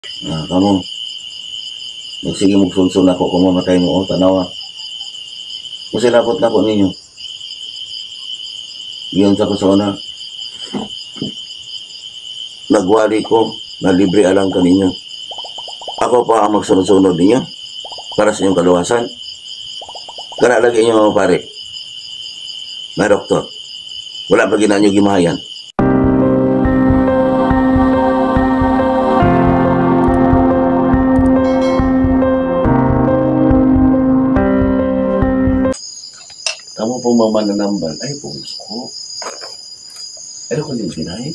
Ah, kamo. Magsige magsulsul ako kung mamatay mo, oh, tanawa. Kasi lapot na ko ninyo. Giyon sa ko sa una. Nagwali ko na libre alang kaninyo. Ako pa ang magsunod-sunod ninyo para sa inyong kaluwasan. Kana lagi inyo mga pare. Mga doktor, wala pa ginanyo gimahayan. Tamo po mga mananambal, ay po gusto ko. Ay ko din ginahe.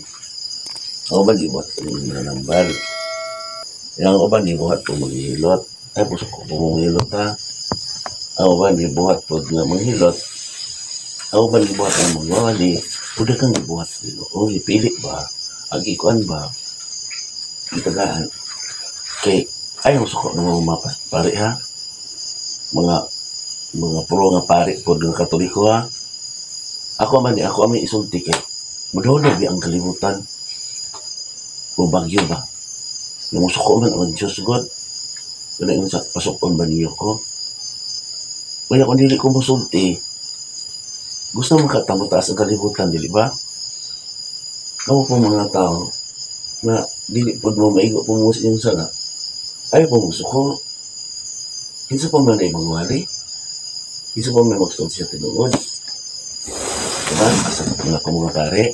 Ako ba di buhat po mananambal? Yang uban di buhat po maghilot. Ay po ko po manghilot ha. Ako ba di buhat po nga manghilot? Ako ba di buhat ang magwali? Pwede kang gibuhat dito. O ipili ba? Agi kuan ba? Itagaan. Kay ayaw suko ng mga pare ha. Mga puro nga pare po ng Katoliko ha. Ako man di ako ami isulti kay madulog ang kalibutan. O bagyo ba? Namusuko man ang Diyos God. Kana yung sa pasokon ba niyo ko? Kaya kung dili ko musulti, gusto mo katamo taas ang kalibutan, dili ba? Kamo po mga tao na dili po mo maigo po mo sa inyong sala, ayaw po musuko. Kinsa pa man ay magwali? Kinsa pa man magsulti sa tinuod? Diba? Asa mga ko mga pare,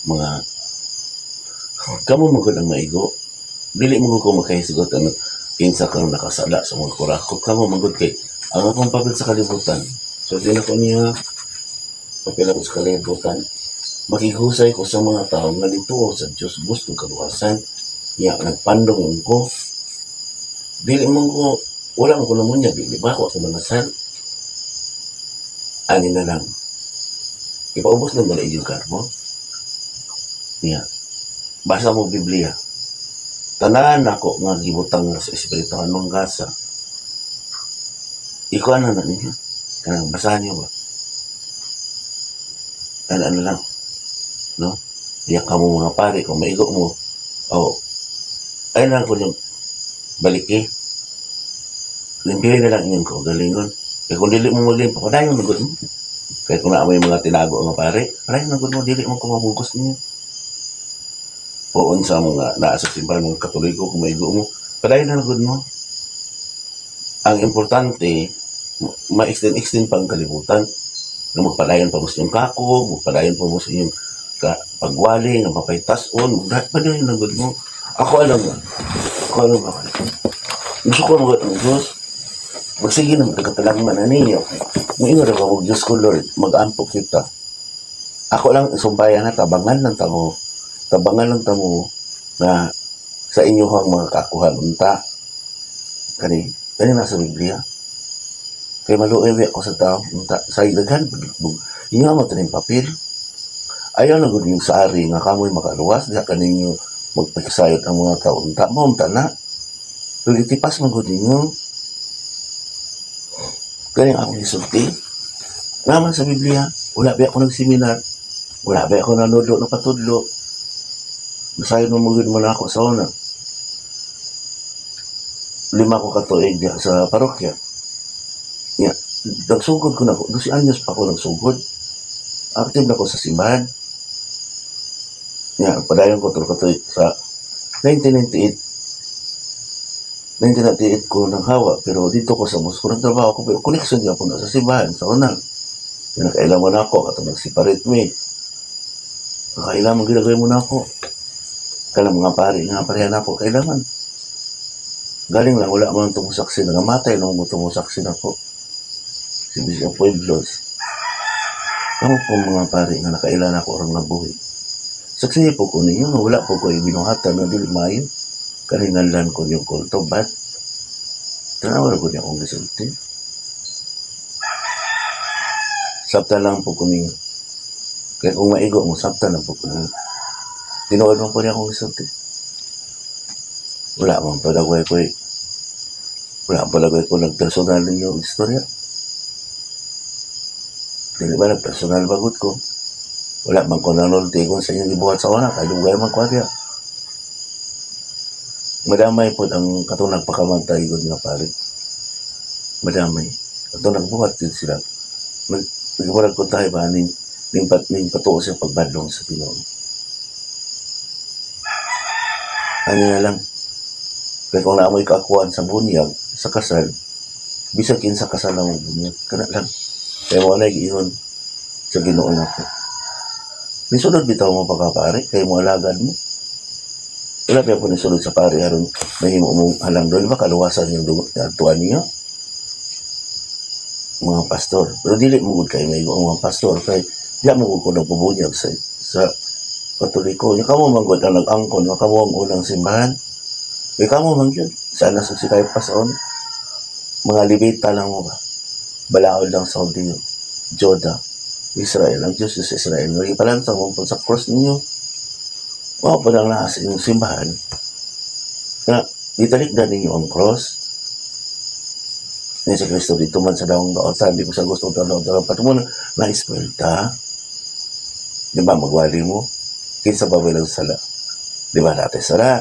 mga kamo magod ang maigo. Dili mo ko makahisgot ano kinsa kang nakasala sa mga kurakot. Kamo magod kay ang akong papel sa kalibutan. So di na ko niya papel ako sa kalibutan. Makighusay ko sa mga tao nga dito sa Diyos gusto kaluwasan. Niya nagpandong ko. Dili mo ko wala mo ko namunya dili ba ko ako manasal. Ani na lang. Ipaubos na bala inyong karbo. Niya. Basa mo Biblia. Tanan ako nga gibutang sa Espiritu anong gasa. Ikaw ano na ninyo? Kanang basahan niyo ba? Tanan na lang. No? Diya ka mo mga pare, kung maigo mo, o, ay lang ko yung baliki. Limpihin na lang inyong kaugalingon. Kaya kung dili mo mulim, padayon na gud mo. Kaya kung naa may mga tinago nga pare, padayon na gud mo, dili mo kumabugos ninyo. O unsa mga naa sa simbahan mga Katoliko, kung maigo mo, padayon na gud mo. Ang importante, ma-extend-extend pa ang kalibutan. Nga magpadayon pa mo sa inyong kako, magpadayon pa mo sa inyong pagwali, nga mapaytas-on, padayon na gud mo. Ako alam ba? Ako alam ba? Gusto ko mag ang Diyos. Magsige na magkatalang man na ninyo. Muingon ako, Diyos ko Lord, mag-ampo kita. Ako lang isumbayan na tabangan ng tamo. Tabangan lang tamo na sa inyo ang mga kakuhan unta. Kani, kani nasa Biblia. Kay maluoy ako sa tao unta sa daghan inyo mo taning papel. Ayaw na gud yung saari nga kamoy makaluwas diha kaninyo magpakisayot ang mga tao unta mo unta na. Pero itipas man gud ninyo. Kani ang akong gisulti. Naman sa Biblia, wala ba ako nagseminar, wala ba ako nanudlo na patudlo. Masayon mo magud mo na ako sa una. 5 ko katuig diha sa parokya. Ya, nagsugod ko na ako. 12 anyos pa ako nagsugod. Active na ako sa simbahan. Ya, padayon ko tulo katuig sa 1998. 1998 ko nang hawa, pero dito ko sa Moscow nagtrabaho ko, pero connection niya ako na sa simbahan sa una. Ya, nakailaman ako, katong nag-separate me. Nakailaman, ginagawin mo na ako. Kailan mga pare, nga parehan ako, kailangan. Galing lang, wala man tumusaksi, nangamatay nung tumusaksi na ako. Si Bishop Pueblos. Kamo po mga pare nga nakailan ako orang nabuhi. Saksi po ko ninyo, nga wala po ko ibinuhatan nga dili maayo. Karinganlan ko yung kulto, but tanawa ko niya akong gisulti. Sabta lang po ko ninyo. Kaya kung maigo mo, sabta lang po ko ninyo. Tinuod mo po niya akong gisulti. Wala man palagay ko eh. Wala man palagay ko nagpersonal ninyo ang istorya. Dili ba nagpersonal bagot ko? Wala man ko nanulti kung sa inyong gibuhat sa una, kaya dugay man ko niya. Madamay pod ang katong nagpakamatay gud nga pari. Madamay. Katong nagbuhat din sila. Nagmurag ko tayo ba ning ning pat ning patuo sa pagbadlong sa Ginoo. Ano na lang. Kaya kung naamoy kaakuan sa bunyag, sa kasal, bisag kinsa kasal na mo bunyag, kana lang. Kaya mo na giingon sa Ginoo nako. Nisulod bitaw mo pagkapare, kay mo alagad mo. Wala pa po nisulod sa pare aron mahimo mong halang doon ba kaluwasan yung dugo tuan niyo mga pastor. Pero dili mo gud kay may ang mga pastor kay di mo gud ko nagbubunyag sa Katoliko. Nya kamo man gud ang nag-angkon, nga kamo ang unang simbahan. Kay kamo man gyud sana sa si Caiphas on mga Levita lang mo ba. Balaod lang sa Hudiyo, Joda, Israel, ang Diyos sa Israel. Nga ipalantang mo sa cross ninyo. Mao pa lang naa sa inyong simbahan na gitalikdan ninyo ang cross. Ni si Kristo dito man sa daong daotan, di ko sa gusto daong daotan. Pati mo na na-spoil ta. Di ba, magwali mo? Kinsa ba bilang sala? Di ba natin sala?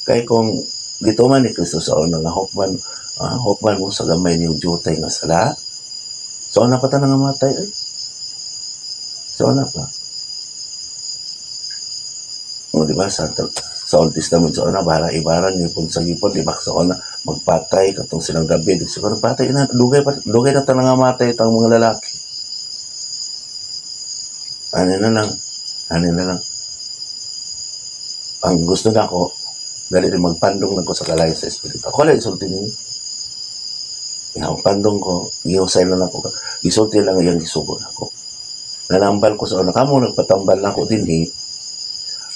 Kaya kung dito man ni Kristo sa una nga hukman, hukman mo sa gamay niyong jutay nga sala, sa una pa ta nangamatay eh. Sa una pa. O, di ba, sa Old Testament, sa una, bara ibaran, ipon sa gipon, di ba, sa una, magpatay, katong silang David, siguro patay na, dugay, pa, dugay na tanang matay itang mga lalaki. Ano na lang, ano na lang. Ang gusto na ako, dali rin magpandong na ko sa kalayo sa Espiritu. Ako lang isulti ninyo. Pandong ko, gihusay lang ako. Isulti lang yung gisugo na ako. Nanambal ko sa una, kamo nagpatambal na ako din eh.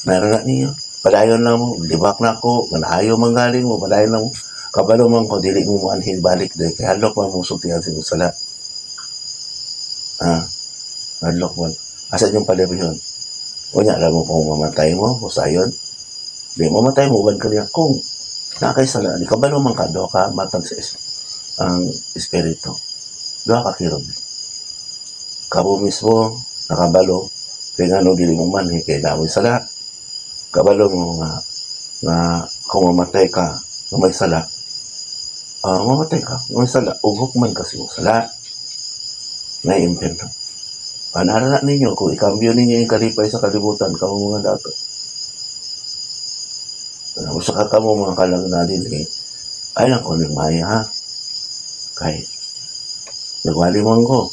Meron na niyo. Padayon lang mo, libak na ako, manahayo man galing mo, padayon lang mo. Kabalo man ko, dili mo muanhin balik dahil. Kaya hadlok man mo sultihan sa imong sala. Ah, hadlok man. Asa inyong palibihon? Unya, alam mo kung mamatay mo, husayon. Di mo matay mo, uban ka niya. Kung nakay sala, di kabalo man ka, do ka matag sa ang espiritu. Doha ka kirob. Kamo mismo, nakabalo, kaya nga no, dili mo man, kaya namoy sala. Kabalo mo nga, nga kung mamatay ka, nga may sala, mamatay ka, may sala, ugok man kasi mo sala. May impyerno. Panara na ninyo, kung ikambyo ninyo yung kalipay sa kalibutan, kamo mga dato. Usa ka kamo mga kalang na din eh. Ay nako, nagmaya ha. Kay, nagwali man ko.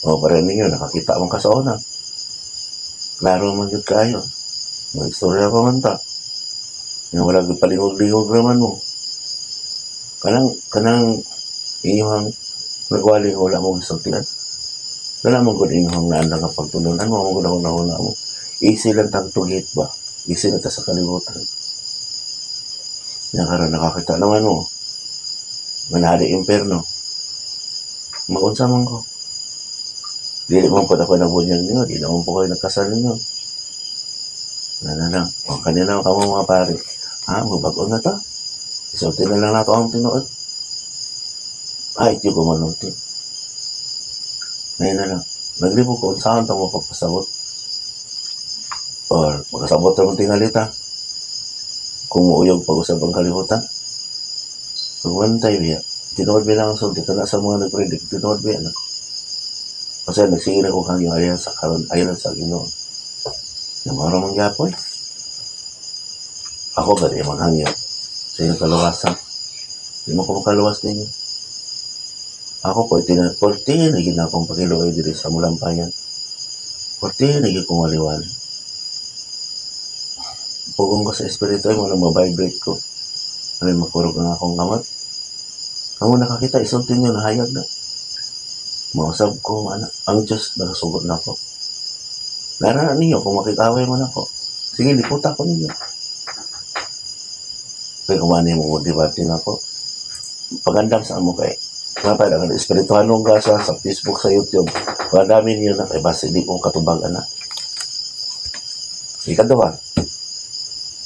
O, para ninyo, nakakita man ka sa una. Klaro man yun kayo. Mga istorya pa man ta. Yung wala palingog-lingog naman mo. Kanang inyong nagwali wala mo gisultian. Wala mo gud inyong naandang nga pagtulunan mo, mo gud ako nahuna mo. Easy lang tag tugit ba? Easy na ta sa kalibutan. Nga karon nakakita naman mo. Manali imperno. Magunsa man ko. Dili man po ako nabunyag ninyo, di naman po kayo nagkasal ninyo. Na lang. O, kanina kamo mga pare. Ha, mabag-o na ta. Isulti na lang nato ang tinuod. Ay, di ko manulti. Ngayon na lang. Naglibo ko, saan ito mo pagpasabot? Or, magkasabot naman tingalita. Kung muuyog pag-usap ang kalibutan. Pagwantay biya. Tinuod biya lang ang sulti. Kana sa mga nag-predict, tinuod biya na. Kasi nagsige na ko kang yung ayaw sa karon, ayaw sa Ginoo. Namaro man gyapon. Ako ba di maghangyo sa inyong kaluwasan? Di mo ko makaluwas ninyo. Ako po, 14 naging na akong pakiluoy diri sa Mulampayan. 14 naging kong waliwali. Pugong ko sa espiritu ay mo nang ma-vibrate ko. Ano makurog ang akong kamot. Ang nakakita, isulti nyo, nahayag na. Mausab ko, ano, ang Diyos, nakasugot na ako. Naraan ninyo, kung makikaway man ako. Sige, liputa ko ninyo. Kaya kumani mo, debate na ako. Pagandam sa amo kay, nga pa, ang espirituhanong gasa sa Facebook, sa YouTube, pagandami niyo na kay, basta hindi ko katubag, anak. Ikaduha,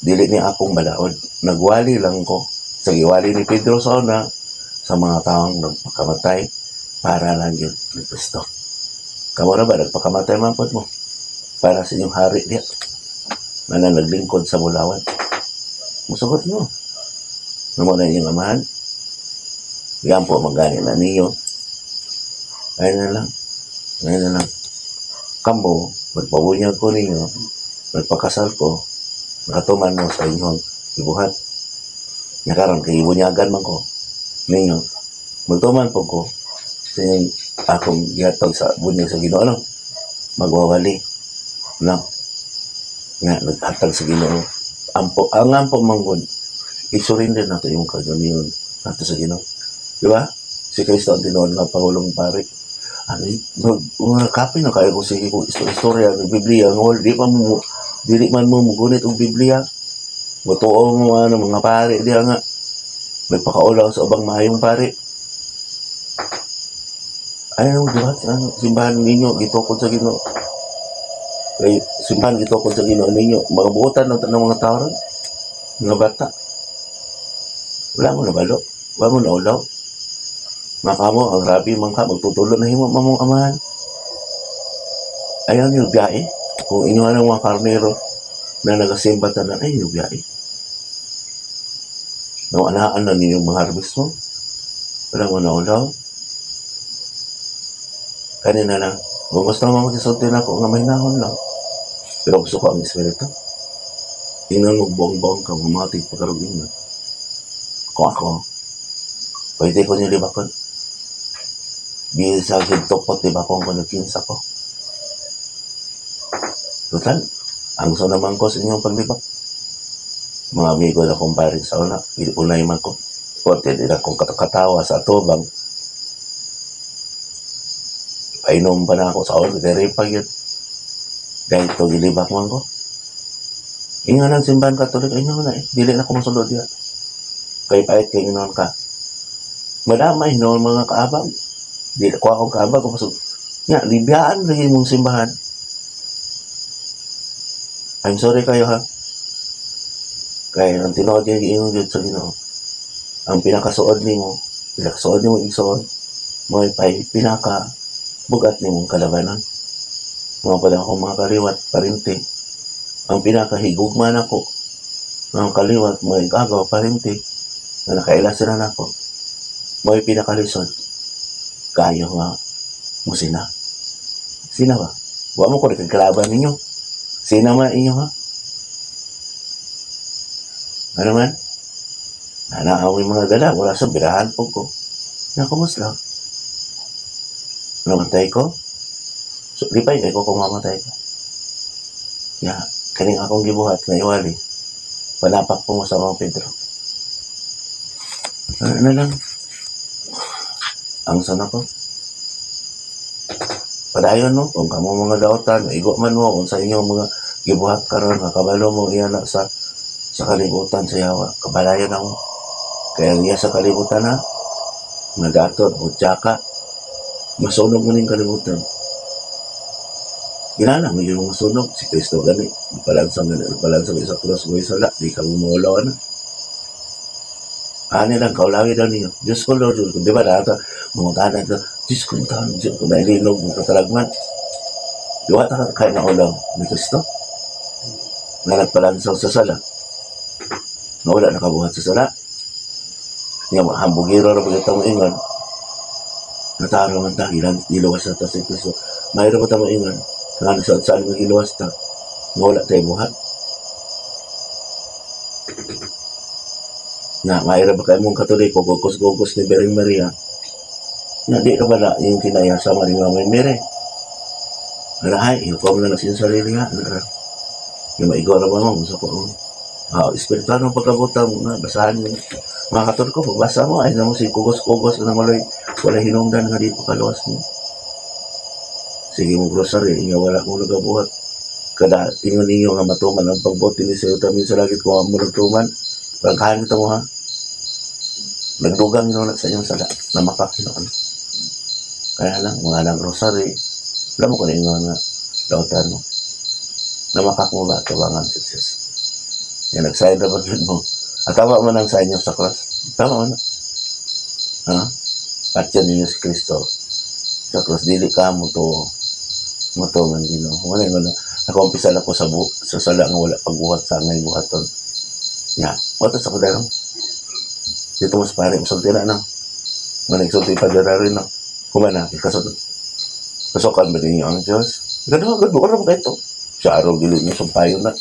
dili ni akong balaod. Nagwali lang ko. Sa giwali ni Pedro sa una, sa mga taong nagpakamatay, para lang yun ni Kristo. Kamo na ba, nagpakamatay man po mo? Para sa inyong hari niya, na naglingkod sa bulawan. Musugot mo. Namo na inyong amahan. Yan po, magani na ninyo. Ayun na lang. Ayun na lang. Kamo, magpabunyag ko ninyo, magpakasal ko, nakatuman mo sa inyong ibuhat. Nya karon kay ibunyagan man ko ninyo. Magtuman po ko sa inyong akong gihatag sa bunyag sa Ginoo, no? Magwawali. No? Nga, naghatag sa Ginoo. Ampo, ang ampo manggod, i-surrender nato yung kagalingon nato sa Ginoo. Di ba? Si Kristo ang tinuod nga pangulong pari. Ano, mga kape na kayo kung sige kung istorya ng Biblia, nga di pa mo, dili man mo mugunit og Biblia. Mutuo mo ano, mga pare, di nga. Nagpakaulaw sa ubang maayong pare. Ay, ano, duhat, ano, simbahan ninyo, gitukod sa Ginoo. Kay simbahan gitukod sa Ginoo ninyo, mga buotan ng tanang mga tao ron, mga bata. Wala mo nabalo, wala mo naulaw. Mga kamo, ang rabi man ka, magtutulo na himo mamong amahan. Ayaw niyo biyahe. Kung inyo ang mga karnero na nagasimba tanan, ay niyo biyahe. Nawanaan na ninyo mga harvest mo. Wala mo naulaw. Kanina lang, kung gusto mo magkisulti na ako, nga may nahon lang. Pero gusto ko ang espiritu. Tingnan mo buong-buong ka, mamati pagkarugin na. Kung ako, pwede ko niyo libakon. Di sa tupot, libakon ko nagkinsa ko. Total, ang gusto naman ko sa inyong paglibak. Mga amigo na kumpare sa una, unay man ko. Porte, di na akong katawa sa atubang. Painom pa na ako sa una, dere pa yun. Dahil ito, gilibak man ko. Inyo ng simbahan Katolik, inyo na eh. Dili na ko masulod yan. Kay pait kay inon ka. Madamay noon mga kaabag. Dili ko akong kaabag. Kung masud. Nga, libyaan lagi mong simbahan. I'm sorry kayo ha. Kaya ang tinuod yung ingon gyud sa Ginoo. Ang pinakasuod nimo igsoon, mo pay pinaka bugat nimong kalabanan. Mga pala akong mga kaliwat, parente. Ang pinakahigugma nako, mga kaliwat, mga igagaw, parente, na nakaila sila nako. Mo'y pinakalisod. Kayo nga, musina. Sina ba? Wa mo ko rin kalaban ninyo. Sina man inyo ha? Ano man? Nanaaw yung mga dala, wala sa birahan po ko. Nakumusta? Namatay ko? So, lipay kay ko kung mamatay ko. Ya, kaning akong gibuhat nga iwali. Panapak po mo sa mga Pedro. Ano na lang? Ang sana ko. Padayon no, kung kamo mga dautan, igo man mo kung sa inyo mga gibuhat karon nga kabalo mo iya na sa kalibutan sa yawa. Kabalayan ako. Kaya niya sa kalibutan ha, nga datot o tsaka, masunog mo ning kalibutan. Ginana mo yung masunog, si Kristo gani, palansang gani, palansang sa cross mo sala, di ka mumulaw na. Ani lang, kaulawi daw ninyo. Diyos ko, Lord, Diyos ko. Di ba lahat, mga tanan ito, Diyos ko, tanan, Diyos ko, nailinog, mga katalagman. Diwata ka kaya na ulaw ni Kristo. Nga nagpalansaw sa sala. Nga wala nakabuhat sa sala. Nga hambugiro ra pagkita mo ingon. Nataro man ta, ilan, iluwas na ta si Kristo. Mayroon ba ta mo ingon? Nga nagsaad saan nga iluwas ta. Nga wala tayo buhat. Na, mayroon ba kayo mong Katoliko, gugos-gugos ni Bering Maria? Na, di ka ba yung kinaya sa ni Mama Mary? Ay, ikaw na na siya sarili ha. Yung maigo na ba mo, gusto ko. Espiritual ng pagkabuta mo na, basahan mo. Mga Katoliko, pagbasa mo, ay namo si kugos-kugos na walay, walay hinungdan nga dito kaluwas mo. Sige mo grocery, inga wala mo nagabuhat. Kada ingon ninyo nga matuman ang pagbuti ni Sir Tamin sa langit kung amo nagtuman. Pagkahan kita mo ha. Nagdugang yun sa inyong sala. Namakakino ano. Kaya lang, mga nang rosary, alam mo kung ano yung nga dautan mo. Namakak mo ba? Tawangan success. Yan, nag-sign na ba yun mo? At tama mo ng sign sa cross? Tama mo na. Ha? At yan ninyo si Kristo. Sa cross, dili ka mo to mo to man Ginoo. Wala yun na. Nakaumpisa lang ko sa sala nga wala pagbuhat sa ngay buhaton. Ya, wato sa kudarong. Dito mas pare, musulti na, no? Manigsulti pa dara rin, no? Kumana, ikasod. Pasukan ba ninyo ang Diyos? Gano'n, gano'n, ano ba ito? Siya araw dili niyo sumpayo na.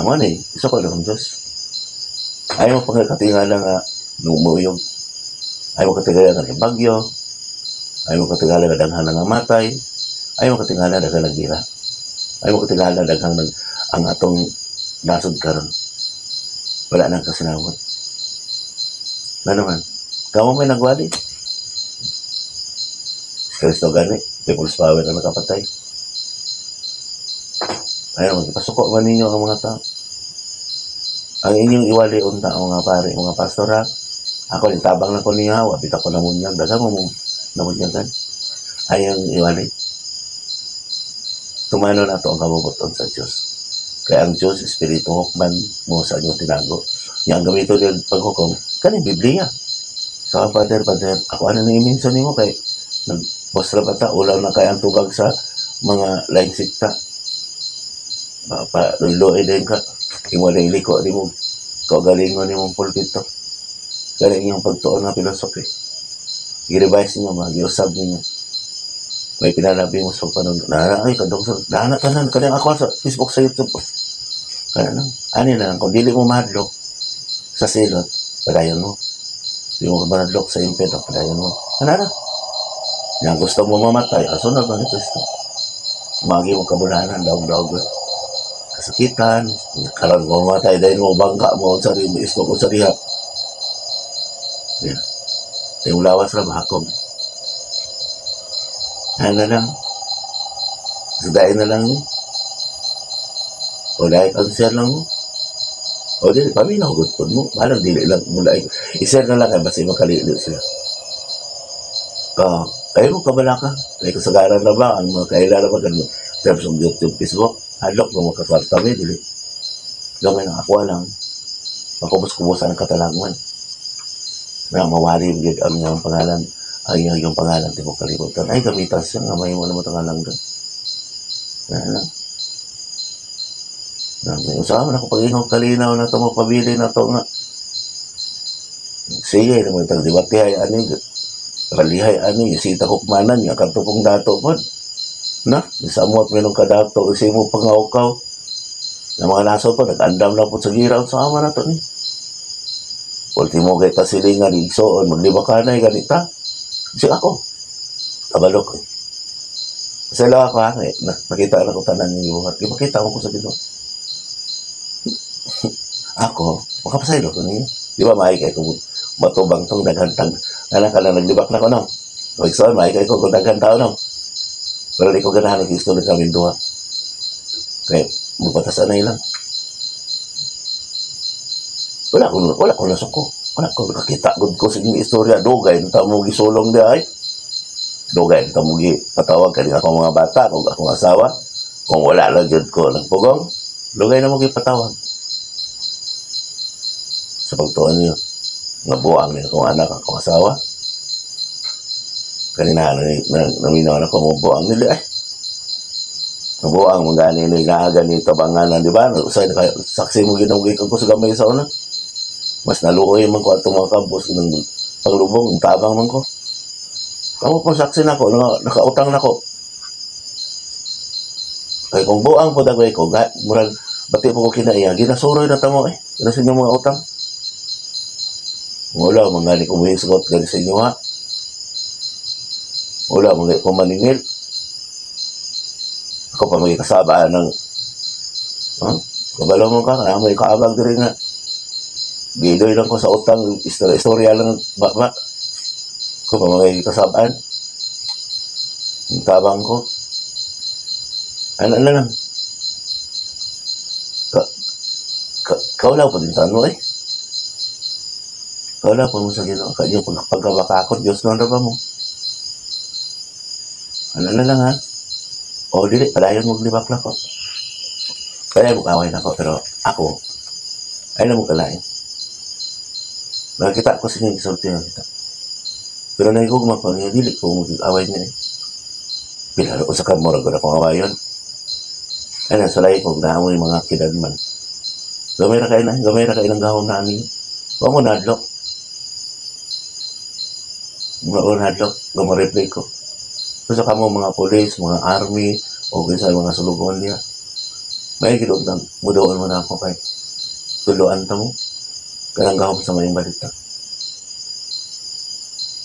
Amo ni, isa ko lang ang Diyos. Ayaw mo pangkatingala nga numuyog. Ayaw mo katingala nga bagyo. Ayaw mo katingala nga daghan nga matay. Ayaw mo katingala daghan nga gira. Ayaw mo katingala daghang nag ang atong nasod karon. Wala nang kasinawat. Ano man? Kamo may nagwali. Si Kristo gani, people's power na nakapatay. Ayaw, magpasuko man ninyo ang mga tao. Ang inyong iwali unta ang mga pare, mga pastor ha. Ako, tabang na ko niya, wabit ako namunyag, daghan mo mong namunyagan. Ay ang iwali. Tumano na to ang kabubuton sa Diyos. Kaya ang Diyos, Espiritu, hukman mo sa inyong tinago. Yang gamito din paghukom, kaning Biblia. Sa Father, Father, ako ano na iminsan nimo kay nagpostra bata, ulaw na kay ang tubag sa mga laing sikta. Pa, luloy din ka. Imo na iliko di mo kaugalingon ni mong pulpito. Kaya inyong pagtuon nga philosophy. I-revise niyo, mga giusab ninyo. May pinalabi mo sa pagpanon. Nana, ay, kadong sa, nana, tanan, kanang ako sa Facebook, sa YouTube. Kaya lang, ani na lang, kung dili mo mahadlok sa silot, padayon mo. Di mo mahadlok sa impyerno, padayon mo. Ano na? Yang gusto mo mamatay, asunod ba ni Kristo? Magi mo kabulanan, daog-daog. Kasakitan, karon mo mamatay, dahil mo bangka mo, sa rin, isko ko sa diha. Yeah. Yung lawas ra mahakog. Ano lang? Sudain na lang ni. O dahil cancer lang mo. O dili, paminaw gud pud mo. Balang dili lang mula. I-share na lang kay basta makalili sila. Kayo mo kabala ka. Kay kasagaran na ba ang mga kaila na ba ganun. Terms of YouTube, Facebook, hadlok mo makakwarta mi dili. Gamay na ako lang. Makubos-kubosan ang katalagman. Na mawali gyud ang iyang pangalan, ang iyang yung pangalan tibok kalibutan. Ay gamitan siya nga may mo na mo lang doon. Na lang. Na may usaha na ko pag-ingon kalinaw na to mo pabili na to nga. Sige, mo tag debate ani kalihay ani sita hukmanan nga kadto kong dato pod. Na, samot mi nung kadato kasi mo pangawkaw. Na mga naso po, nag-andam na po sa gira sa ama na to ni. Ultimo kay ta silingan igsoon maglibakanay ganita. Kasi ako, kabalo ko. Sila ako ha, eh, nakita na ko tanan yung buhat. Ipakita ko sa Ginoo. Ako, makapasaylo ko niyo. Di ba maay kay kung matubang tong daghan tag nga ka lang naglibak na ko no. O igsoon maay kay ko kung daghan tao no. Pero di ko ganahan og istorya kami duha. Kay mupatasan na ilang. Wala ko nasuko. Wala ko nakakita gud ko sa inyong istorya. Dugay ta mo gisulong di ay. Dugay ta mo gi patawag kani akong mga bata kung akong asawa. Kung wala lang jud ko nagpugong, dugay na mo gipatawag. Sa pagtuon niyo, nga buang ni akong anak, akong asawa. Kanina, naminaw na ko mo buang nila eh. Buang mga gani ni nga ganito banganan, di ba? Usay na kayo, saksi mo ginawag ko sa gamay sa una. Mas naluoy man ko atong mga kabos ng panglubong, tabang man ko. Kamo po saksi na ko, nakautang na ko. Kay kung buang po dagway ko, murag bati po ko kinaiya, ginasuroy na tamo eh. Gina sa inyong mga utang. Wala, mga gani ko muhisgot gani sa inyo ha. Wala, mga ko maningil. Ako pa magkasaba ng huh? Kabalo mo ka, kaya may kaabag diri nga. Giloy lang ko sa utang, istorya, istorya lang, ba, ba. Ako pa magkasabaan. Ang tabang ko. Ano na lang. Ka, kaulaw pa din mo eh. Kaulaw pa mo sa Ginoo. Kanya pagkabakakot, Diyos na ba mo? Ano na lang ha? O dili, padayon mo libak na ko. Kaya mo kaway na ko, pero ako, ay na mo kalain. Nakita ko sa inyo, isulti na kita. Pero nahigugma ko niya, dili ko mag-away niya eh. Pilaro ko sa kamura, guna kong awayon. Ay, nasa lahi ko, naamoy mga kiladman. Gamay ra kay na, gamay ra kay ng gahom na ani. Wa mo nadlok. Wa mo nadlok, gamo reply ko. So kamo mga police, mga army, o kinsa mga sulugoon niya. May gid untang muduon mo na ako kay tuluan ta mo. Kanang gahom sa mayong balita.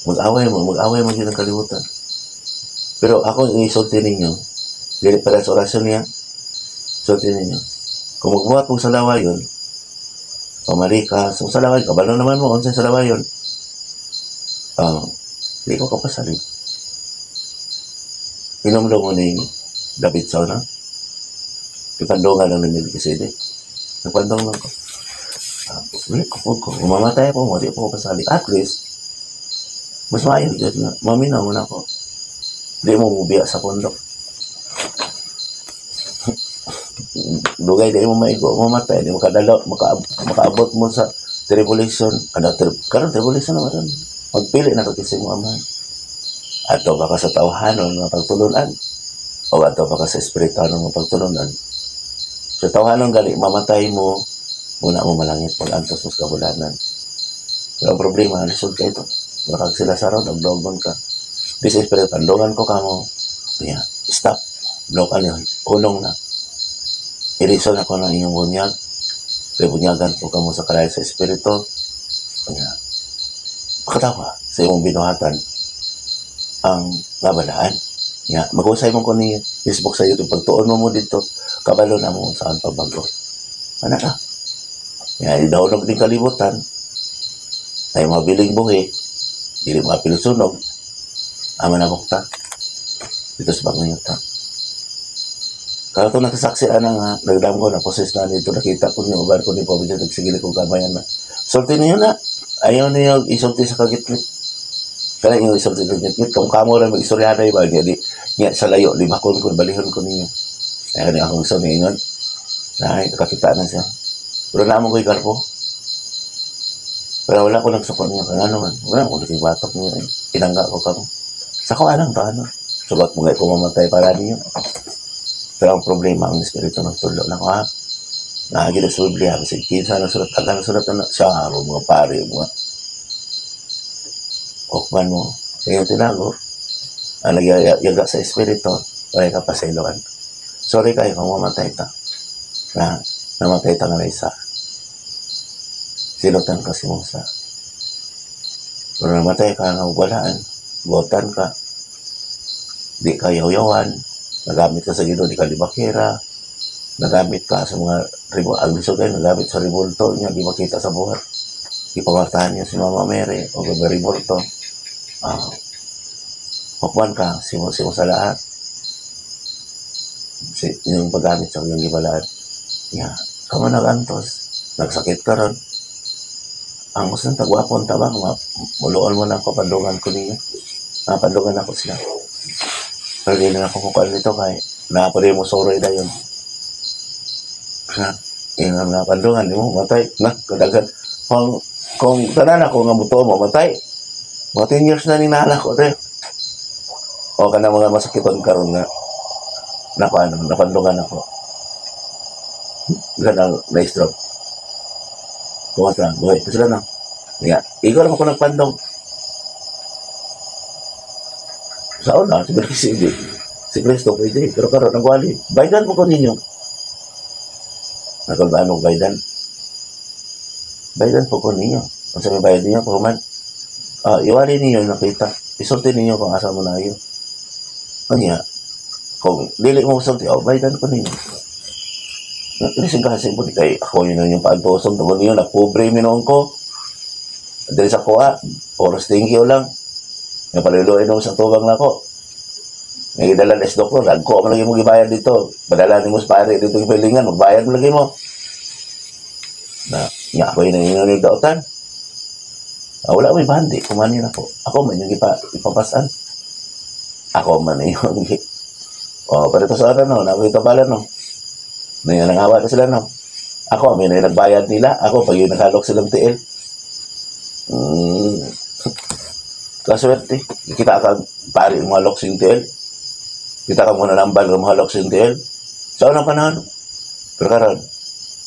Mag-away mo ang kalibutan. Pero ako isulti ninyo, dili para sa orasyon niya, sulti ninyo. Kung magbuhat mo sa lawayon, pamali ka, sa salawayon, kabalo naman mo, unsay sa lawayon. Di ko kapasalig. Inomlo mo ni David sa una. Ipandungan lang ni Melchizedek. Nagpandong lang ko. Ko po ko. Kung mamatay ako, di po ko pasali. At least, mas maayo gyud nga maminaw mo na ako. Di mo mubiya sa pundok. Dugay di mo maigo, mamatay, di mo kadalo, makaabot mo sa tribulation. Ano, karon tribulation naman ron. Magpili na ka kasi mo amahan. Ato ba ka sa tawhanon nga pagtulunan? O ato ba ka sa espirituhanon nga pagtulunan? Sa tawhanon gali, mamatay mo, muna mo malangit, mag-antos mo sa kabulanan. Pero ang problema, lisod ka ito. Makag sila sa road, agdogon ka. This is spirit, pandungan ko kamo. Yeah, stop. Block ano, unong na. Irison ako ng inyong bunyag. Kaya bunyagan ko kamo sa kalaya sa espiritu. Yeah. Makatawa sa imong binuhatan ang nabalaan. Yeah. Mag-usay mo ko ni Facebook sa YouTube. Pagtuon mo mo dito, kabalo na mo saan pabago. Ano ka? Yeah, idawnog din kalibutan. Ay mabiling buhi. Dili mapil sunog. Ama na bukta. Dito sa pangayuta. Kaya ito nakasaksi ana nga, nagdam ko na poses na nito, nakita ko niyo, ubar ko ni Pobi, nagsigili ko kamayan na. Sulti niyo na. Ayaw niyo isulti sa kagitngit. Kaya niyo isulti sa kagitngit. Kung kamo rin mag-istorya na iba, niya, di, niya sa layo, libakon ko, balihon ko ninyo. Kaya niya akong gusto niingon. Na, nakakita na siya. Pero naamon ko ikarpo. Pero wala ko nagsuko niya. Kaya ano man, wala ko nakibatok niya. Tinangga ko kamo. Sa ko anang to, ano. Sugat mo nga ko mamatay para niyo. Pero ang problema, ang espiritu ng tulo na ko, ha? Naagi na sa Biblia, kasi kinsa na sulat, taga na sulat na siya, araw, mga pare, mga okman mo. Sa iyong tinago, ang nagyaga sa espiritu, wala ka pasailoan. Sorry kayo kung mamatay ta. Na, namatay ta nga na isa. Silutan ka si Musa. Pero namatay ka nga walaan, buotan ka, di ka yaw-yawan, nagamit ka sa Ginoo, di ka libakera, nagamit ka sa mga ang lisod kayo, nagamit sa ribulto niya, di makita sa buhat. Ipamartahan niya si Mama Mary o gabi ribulto. Hukman ka, simo, simo sa lahat. Si, yung paggamit sa iyong gibalaan. Yeah. Kamo nagantos, nagsakit ka ron. Ang gusto ng tagwapon tabang, muluon mo na ako, pandungan ko niya. Napandungan ako sila. Pero di na ako kukuan nito kay napari mo soroy na yun. Ha? Yung nga pandungan, di mo matay. Na, kadagan. Kung tanan ako nga mutuo mo, matay. Mga 10 years na ni naalala ko, te. O ka na mga masakiton karon nga. Naku, ano, napandungan ako. Ganang na-stroke. Kumusta? Buhay. Sila na. Nga, ikaw lang ako nagpandong. Sa una, si Melchizedek, si Kristo pwede, pero karon ang wali. Baydan mo ko ninyo. Nakulbaan mo baydan. Baydan po ko ninyo. Ang sabi bayad ninyo, kung man, iwali ninyo nakita. Isulti ninyo kung asa mo na yun. Kanya, kung dili mo sulti, oh, baydan ko ninyo. Kasi kasi mo, kay ako yun yung paantoson, tungkol ninyo, napobre mi noon ko. Dili sa kuha, oras thank you lang. Nga paluluin mo sa tubang nako. Nga gidala na doktor, nagko mo lagi mo gibayad dito. Padala nimo sa pare dito gipilingan, magbayad mo lagi mo. Na, nga ako yun ang ingon yung dautan. Wala may bandi, kumanin ako. Ako man yung ipapasan. Ako man yung Oh, pero ito sa ano, no, nakita pala no. May nangawa na sila no. Ako, may nagbayad nila. Ako, pag yung nakalok silang tiil. Kaswerte. Kita ka pari mga halok sing tiil. Kita ka muna nambal ng mga halok sing tiil. Sa unang panahon. Pero karon,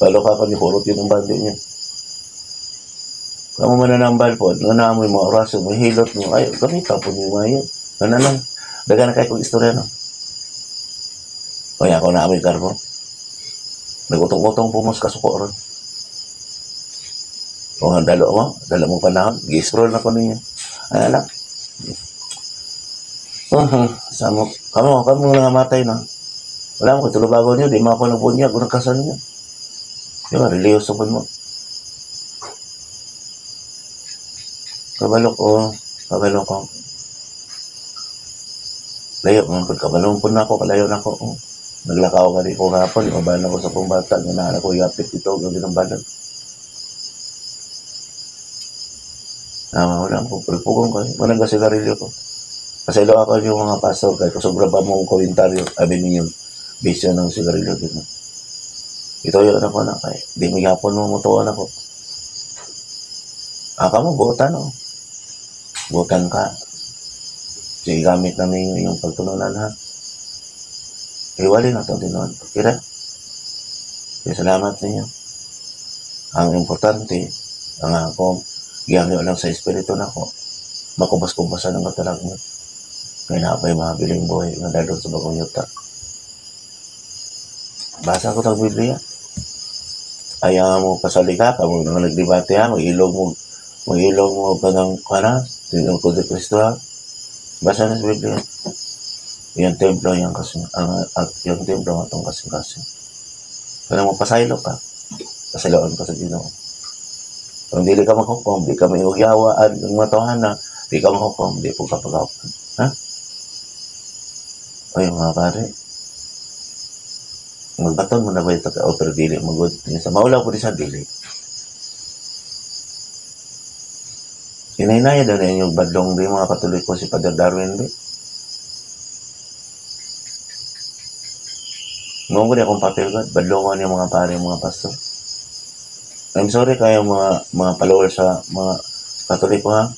Palo ka ni hurot yun ang bandi niya. Kamo mananambal po, nga na mo yung mga oraso, may hilot mo, ay, gamita po niyo mga yun. Ano lang, daga na kayo kong istorya, no? Kaya ako na amoy karbo. Nagutong-utong po mas kasuko ron. Kung ang dalo mo panahon, gi-scroll na ko ninyo. Ay, alam. Samo, kamo, kamo nga matay na. Wala mo, katulubago niyo, di mo ako nagbunyag, kung nagkasal niyo. Di ba, reliyoso po mo. Kabalo ko, kabalo ko. Layo, mga pagkabalong po na ako, kalayo na ako. Oh. Naglakaw ka rin ko hapon, imabalan ako sa kong bata, nga naan ako yapit ito, gawin ng balan. Wala ko, pulpugong kayo. Walang kasigarilyo ko. Paselo ako yung mga pastor, kahit sobra ba mong komentaryo, sabi ninyo, bisyo ng sigarilyo dito. Ito yun ako na kay. Di mo yapon mo mutuan ako. Aka mo, buotan o. Buotan ka. Sige, gamit na ninyo yung pagtulunan ha. Iwalin na ito din. Kira? Kaya salamat ninyo. Ang importante, ang ako, giyangyo lang sa espiritu na ko, makubas-kubasan ang katalag mo. Kaya na pa'y mahabiling buhay nga dadon sa bagong yuta. Basa ko itong Biblia. Ayaw mo pasaliga, kamo nga nagdebate ha, mag-ilog mo ka ng kana, tinong ko de Cristo ha. Basa na sa Biblia. Yung templo, yung kasing, ang, at yung templo ang atong kasing-kasing. Kaya mo pasaylo ka. Pasayloon ka sa Ginoo. Kung dili ka maghukom, di ka maiugyawa at ang matohana, di ka maghukom, di po ka paghukom. Ha? Ay, mga pare, magbaton mo na ba ito? O, pero dili, magod. Sa maulaw po di sa dili. Inahinaya daw na inyong badlong di mga Katoliko si Father Darwin di. Noong ko di akong papel God, badlongan yung mga pare, mga pastor. I'm sorry kayo mga followers sa mga Katoliko ha.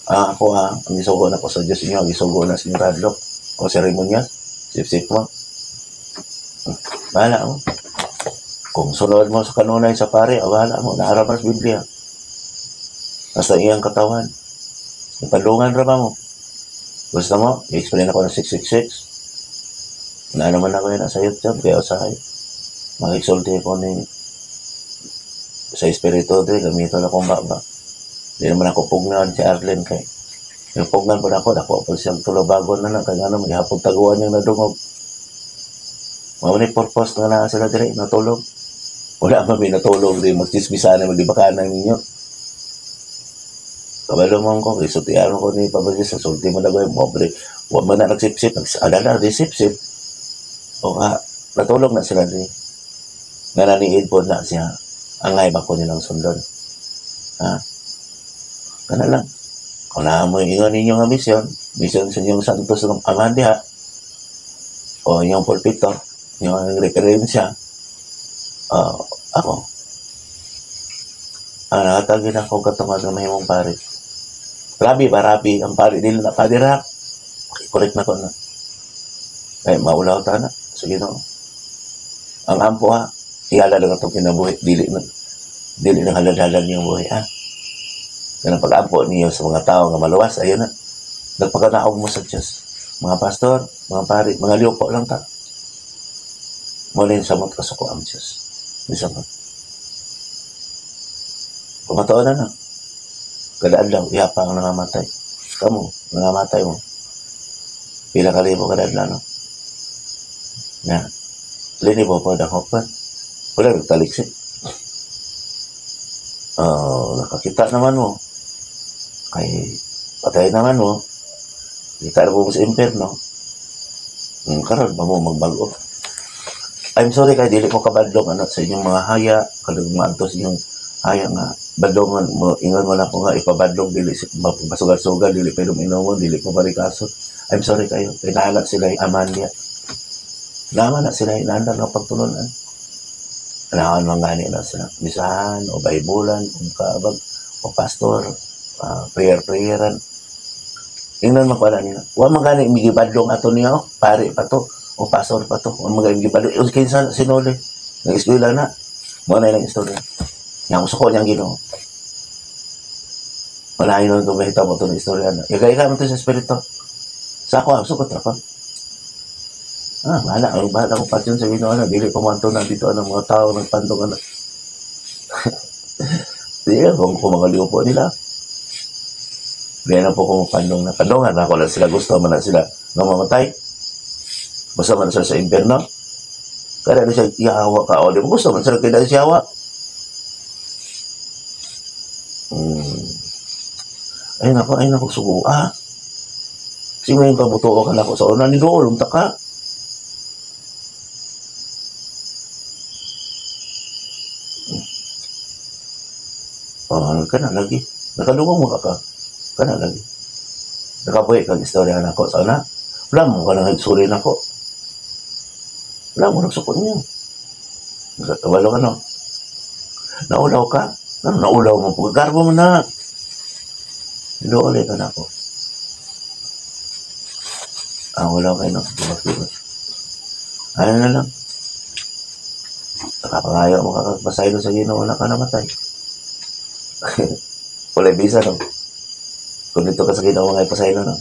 Ah, ako ha, ang isugo na ko sa Diyos inyo, ang isugo na sa inyong kadlok o seremonya, sip-sip mo. Bahala mo. Kung sunod mo sa kanunay sa pare, ah, bahala mo, naaraman sa Biblia. Basta iyang katawan. Ipadungan ra ba mo? Gusto mo? I-explain ako ng 666. Na naman ako yun sa YouTube, kaya usahay. Makiksulti ko ni sa espiritu dre, gamiton akong baba. Di naman ako pugnan si Arlen kay. Yung pugnan po na ako, dako po siyang tulubagon na lang, kaya ano, maghapon taguan yung nadungog. Mao ni purpose nga naa sila dire, natulog. Wala man may natulog di, magchismisan na magdibakanan ninyo. Kabalo mo ko, isultian ko ni Papa Jesus, sulti mo na ba yung pobre. Wa man na nagsipsip, nagsadala, di sipsip. O ka, natulog na sila di. Nga naniid po na siya, angay ba ko nilang sundon. Ha? Kana lang. Kung naa mo ingon ninyo nga misyon, misyon sa inyong santos ng amahan diha, o inyong pulpito, inyong referensya, ako, ang nakatagin ako katungod ng mahimong pare. Rabi ba, rabi, ang pare nila na padre ha. Correct na ko na. Ay, maulaw ta na. Sige no. Ang ampo ha, ihala lang itong kinabuhi. Dili na halal-halal niyong buhi ha. Ganang pag-ampo niyo sa mga tao nga maluwas, ayun na. Nagpagkanaog mo sa Diyos. Mga pastor, mga pari, mga liupo lang ta. Muna yung samot kasuko ang Diyos. Di samot. Pumatoon na na. Kada adlaw, iha pa ang nangamatay. Kamu, nangamatay mo. Pila ka libo kada adlaw, no? Na. Lini po po, dakop pa. Wala, nagtaliksik. Oh, nakakita naman mo. Kay, patay naman mo. Kita na po mo sa impyerno. Karon ba mo magbago? I'm sorry kay dili ko kabadlong ano sa inyong mga haya, kadung maadto sa inyong haya nga badlongan mo, ingon mo na ko nga ipabadlong dili masugal-sugal, dili pa inom-inomon, dili pa barikaso. I'm sorry kayo, kay naala sila aman niya. Naman na sila inaandar nga pagtulunan. Kailangan man gani na sa misahan o Bibulan, kung kaabag, o pastor, prayer-prayeran. Ingnan man ko nila. Wa man gani migibadlong ato niya, oh, pare pa to, o pastor pa to. Wa man gani migibadlong. O kinsa sinuli. Nag-eskwela na. Mo na ilang istorya. Yang musuko niyang Ginoo. Wala yun ang kumahita mo ito ng istorya na. Yagay ka mo ito sa espiritu. Sa ako, sukot ako. Ah, bahala. Ang bahala ko patyon sa Ginoo na. Dili pa man ito na dito ang mga tao nagpandong na. Di kung mga liupo nila. Di na po kung pandong na. Pandongan na ako lang sila gusto man na sila nga mamatay. Basta man sila sa impyerno. Kaya na siya ihawa ka. O di mo gusto man sila kaya siya hawa. Ay nako, sugo. Ah. Kasi ngayon ka butuo ka na ako sa una ni doon, unta ka. Oh, kana lagi. Nakadungog mo ka ka. Kana lagi. Nakabuhi kag istorya nako sa una. Wala mo ka nang nagsuri nako. Wala mo nagsukod niyo. Wala ka no. Naulaw ka. Ano naulaw mo? Pagkagarbo mo na. Doole ka na ako. Ah, wala kayo no. Ano na lang. Nakapangayo mo kakagpasaylo sa Ginoo, wala ka namatay. Wala bisa no. Kung dito ka sa Ginoo mga ipasaylo no.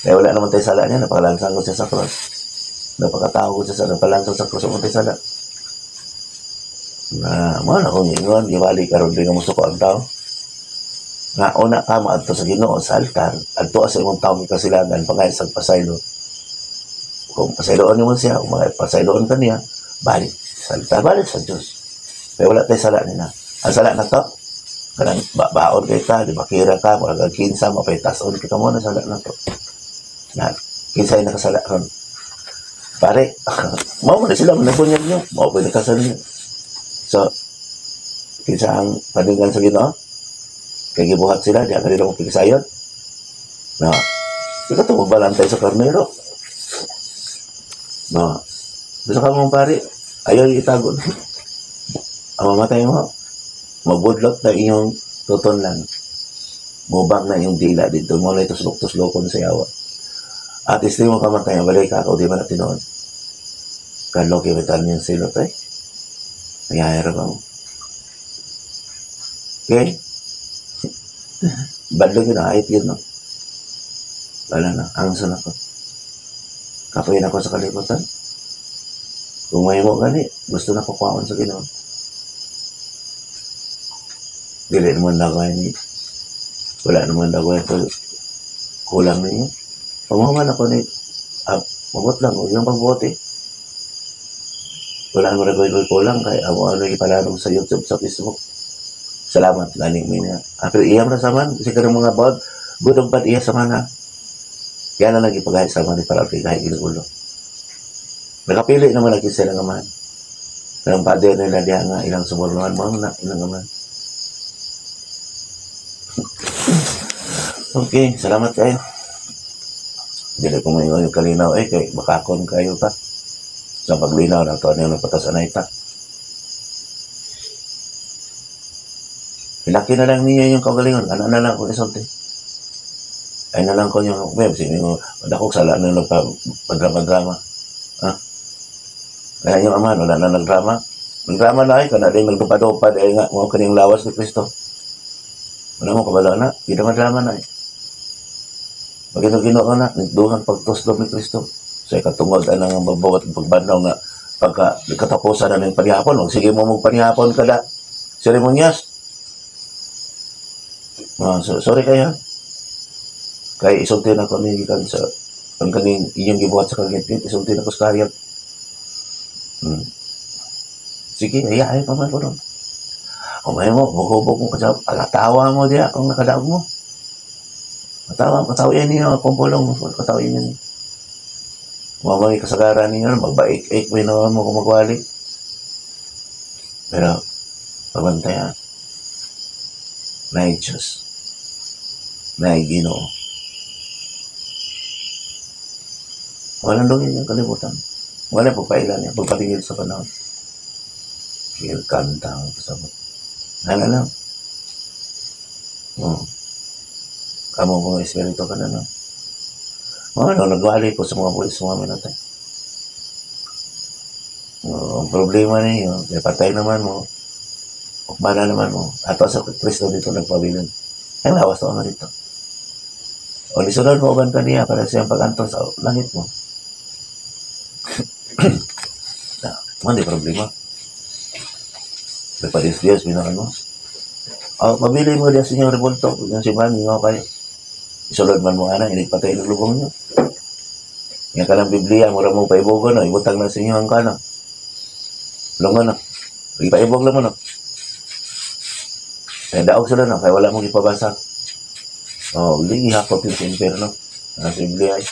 Kaya wala naman tayo sala niya, napakalansang ko siya sa cross. Napakatao ko siya sa napalansang sa cross, wala tayo sala. Na, mo na kung ingon, giwali karon di nga musuko ang tao. Nga una ka maadto sa Ginoo sa altar, adto sa imong tawo kasilangan pangay sa pasaylo. Kung pasayloon nimo siya, kung mga pasayloon ka niya, balik sa altar, balik sa Dios. Kaya wala tayo sala nila. Ang sala na to, kanang baon kay ka, di bakira ka, murag ang kinsa, mapay-tason ka mo na sala na to. Na, kinsa ay nakasala ron. Pare, mao man sila, manabunyag nyo, mao pa nakasal nyo. So, kinsa ang paningan sa Ginoo? Kay gibuhat sila, di ang kanila mong pigsayon. Na, di ka ito magbalantay sa karnero. Na, gusto ka mong pare, ayaw itago. Ang mamatay mo, mabudlot na iyong tuton lang. Mubang na iyong dila dito. Mo na tuslok-tuslokon sa yawa. At isti mo kamatay, balik ka, o di ba na tinuod. Kaloki, may tanim yung silot eh. Nangyayari ba mo? Okay? Badlog yun, ahit yun, no? Wala na, angson ako. Kapuin ako sa kalibutan. Kung may mo gani, gusto na kukuhaon sa Ginoo. Dili naman na ako ni. Wala naman na ako ito. Kulang ninyo. Pamaman ako ni, mabot lang, huwag yung pagbuot eh. Wala naman ako kulang, kaya ako ano ipalanog sa YouTube, sa Facebook. Salamat, galing mo niya. Pero iyam na saman, kasi kanang mga bad, good og bad iya sa mana. Kaya na lagi paghay sa mga para kay kahit ginuulo. Nakapili naman lagi sila nga man. Kanang pader nila diha nga ilang subornohan mo na ilang man. Okay, salamat kayo. Dili ko maingon yung kalinaw eh, kay bakakon kayo ta. Sa paglinaw na to, ano yung nagpatas anay ta. Ilaki na lang niya yung kaugalingon. Ano na lang kung isulti. Ay na lang ko yung web. Sige, dako sala na nagpa-drama-drama. Ha? Kaya yung amahan, wala na nagdrama. Nagdrama na ay, kana din nagdupad-dupad ay nga, mga kaning lawas ni Kristo. Wala mo kabalo na, gidama-drama na ay. Pag ginoo na, nagduhang pagtuslob ni Kristo. Sa ikatungod, anang ang magbawat pagbandaw nga, pagka katapusan na ng panihapon, wag sige mo magpanihapon kada seremonyas. So, sorry kayo. Kaya isulti na ko ni gikan sa ang kaning inyong gibuhat sa kagitgit, isulti na ko sa kayag. Sige, ay pa man ko ron. Kung may mo, buhubog mo ka alatawa mo diya kung nakadaog mo. Katawa, katawian niyo, akong pulong, katawian niyo. Mamay kasagaran ninyo, magbaik-ik, may naman mo kung magwali. Pero, pabantayan. Naay Diyos. Naay Ginoo. Walang lungin yung kalibutan. Wala pagpailan niya, pagpatingin sa panahon. Sige, kanta ang kasabot. Wala lang. Oh. Kamo kong espiritu ka na lang. Mga ano, nagwali ko sa mga buwis, mga minatay. Oh, ang problema ninyo, kay patay naman mo, ukmana naman mo, ato sa Kristo dito nagpabilin. Ay, lawas to na dito. O nisunod mo uban kaniya para siyang pag-antos sa langit mo. Na, man di problema. May paris Diyos, binakan mo. O, pabili mo diya sa inyong rebulto. Yung simbahan, ninyo kayo. Isulod man mo, ana, inigpatay ng lubong niyo. Nga ka ng Biblia, mura mo paibogon, no? Ibutang na sa inyo ang kanang. Lungon, no? Ipaibog lang mo, no? Kaya daog sila, no? Kaya wala mong ipabasa. Oh, hindi ihakot yun sa impyerno. Ang sa Biblia, ay.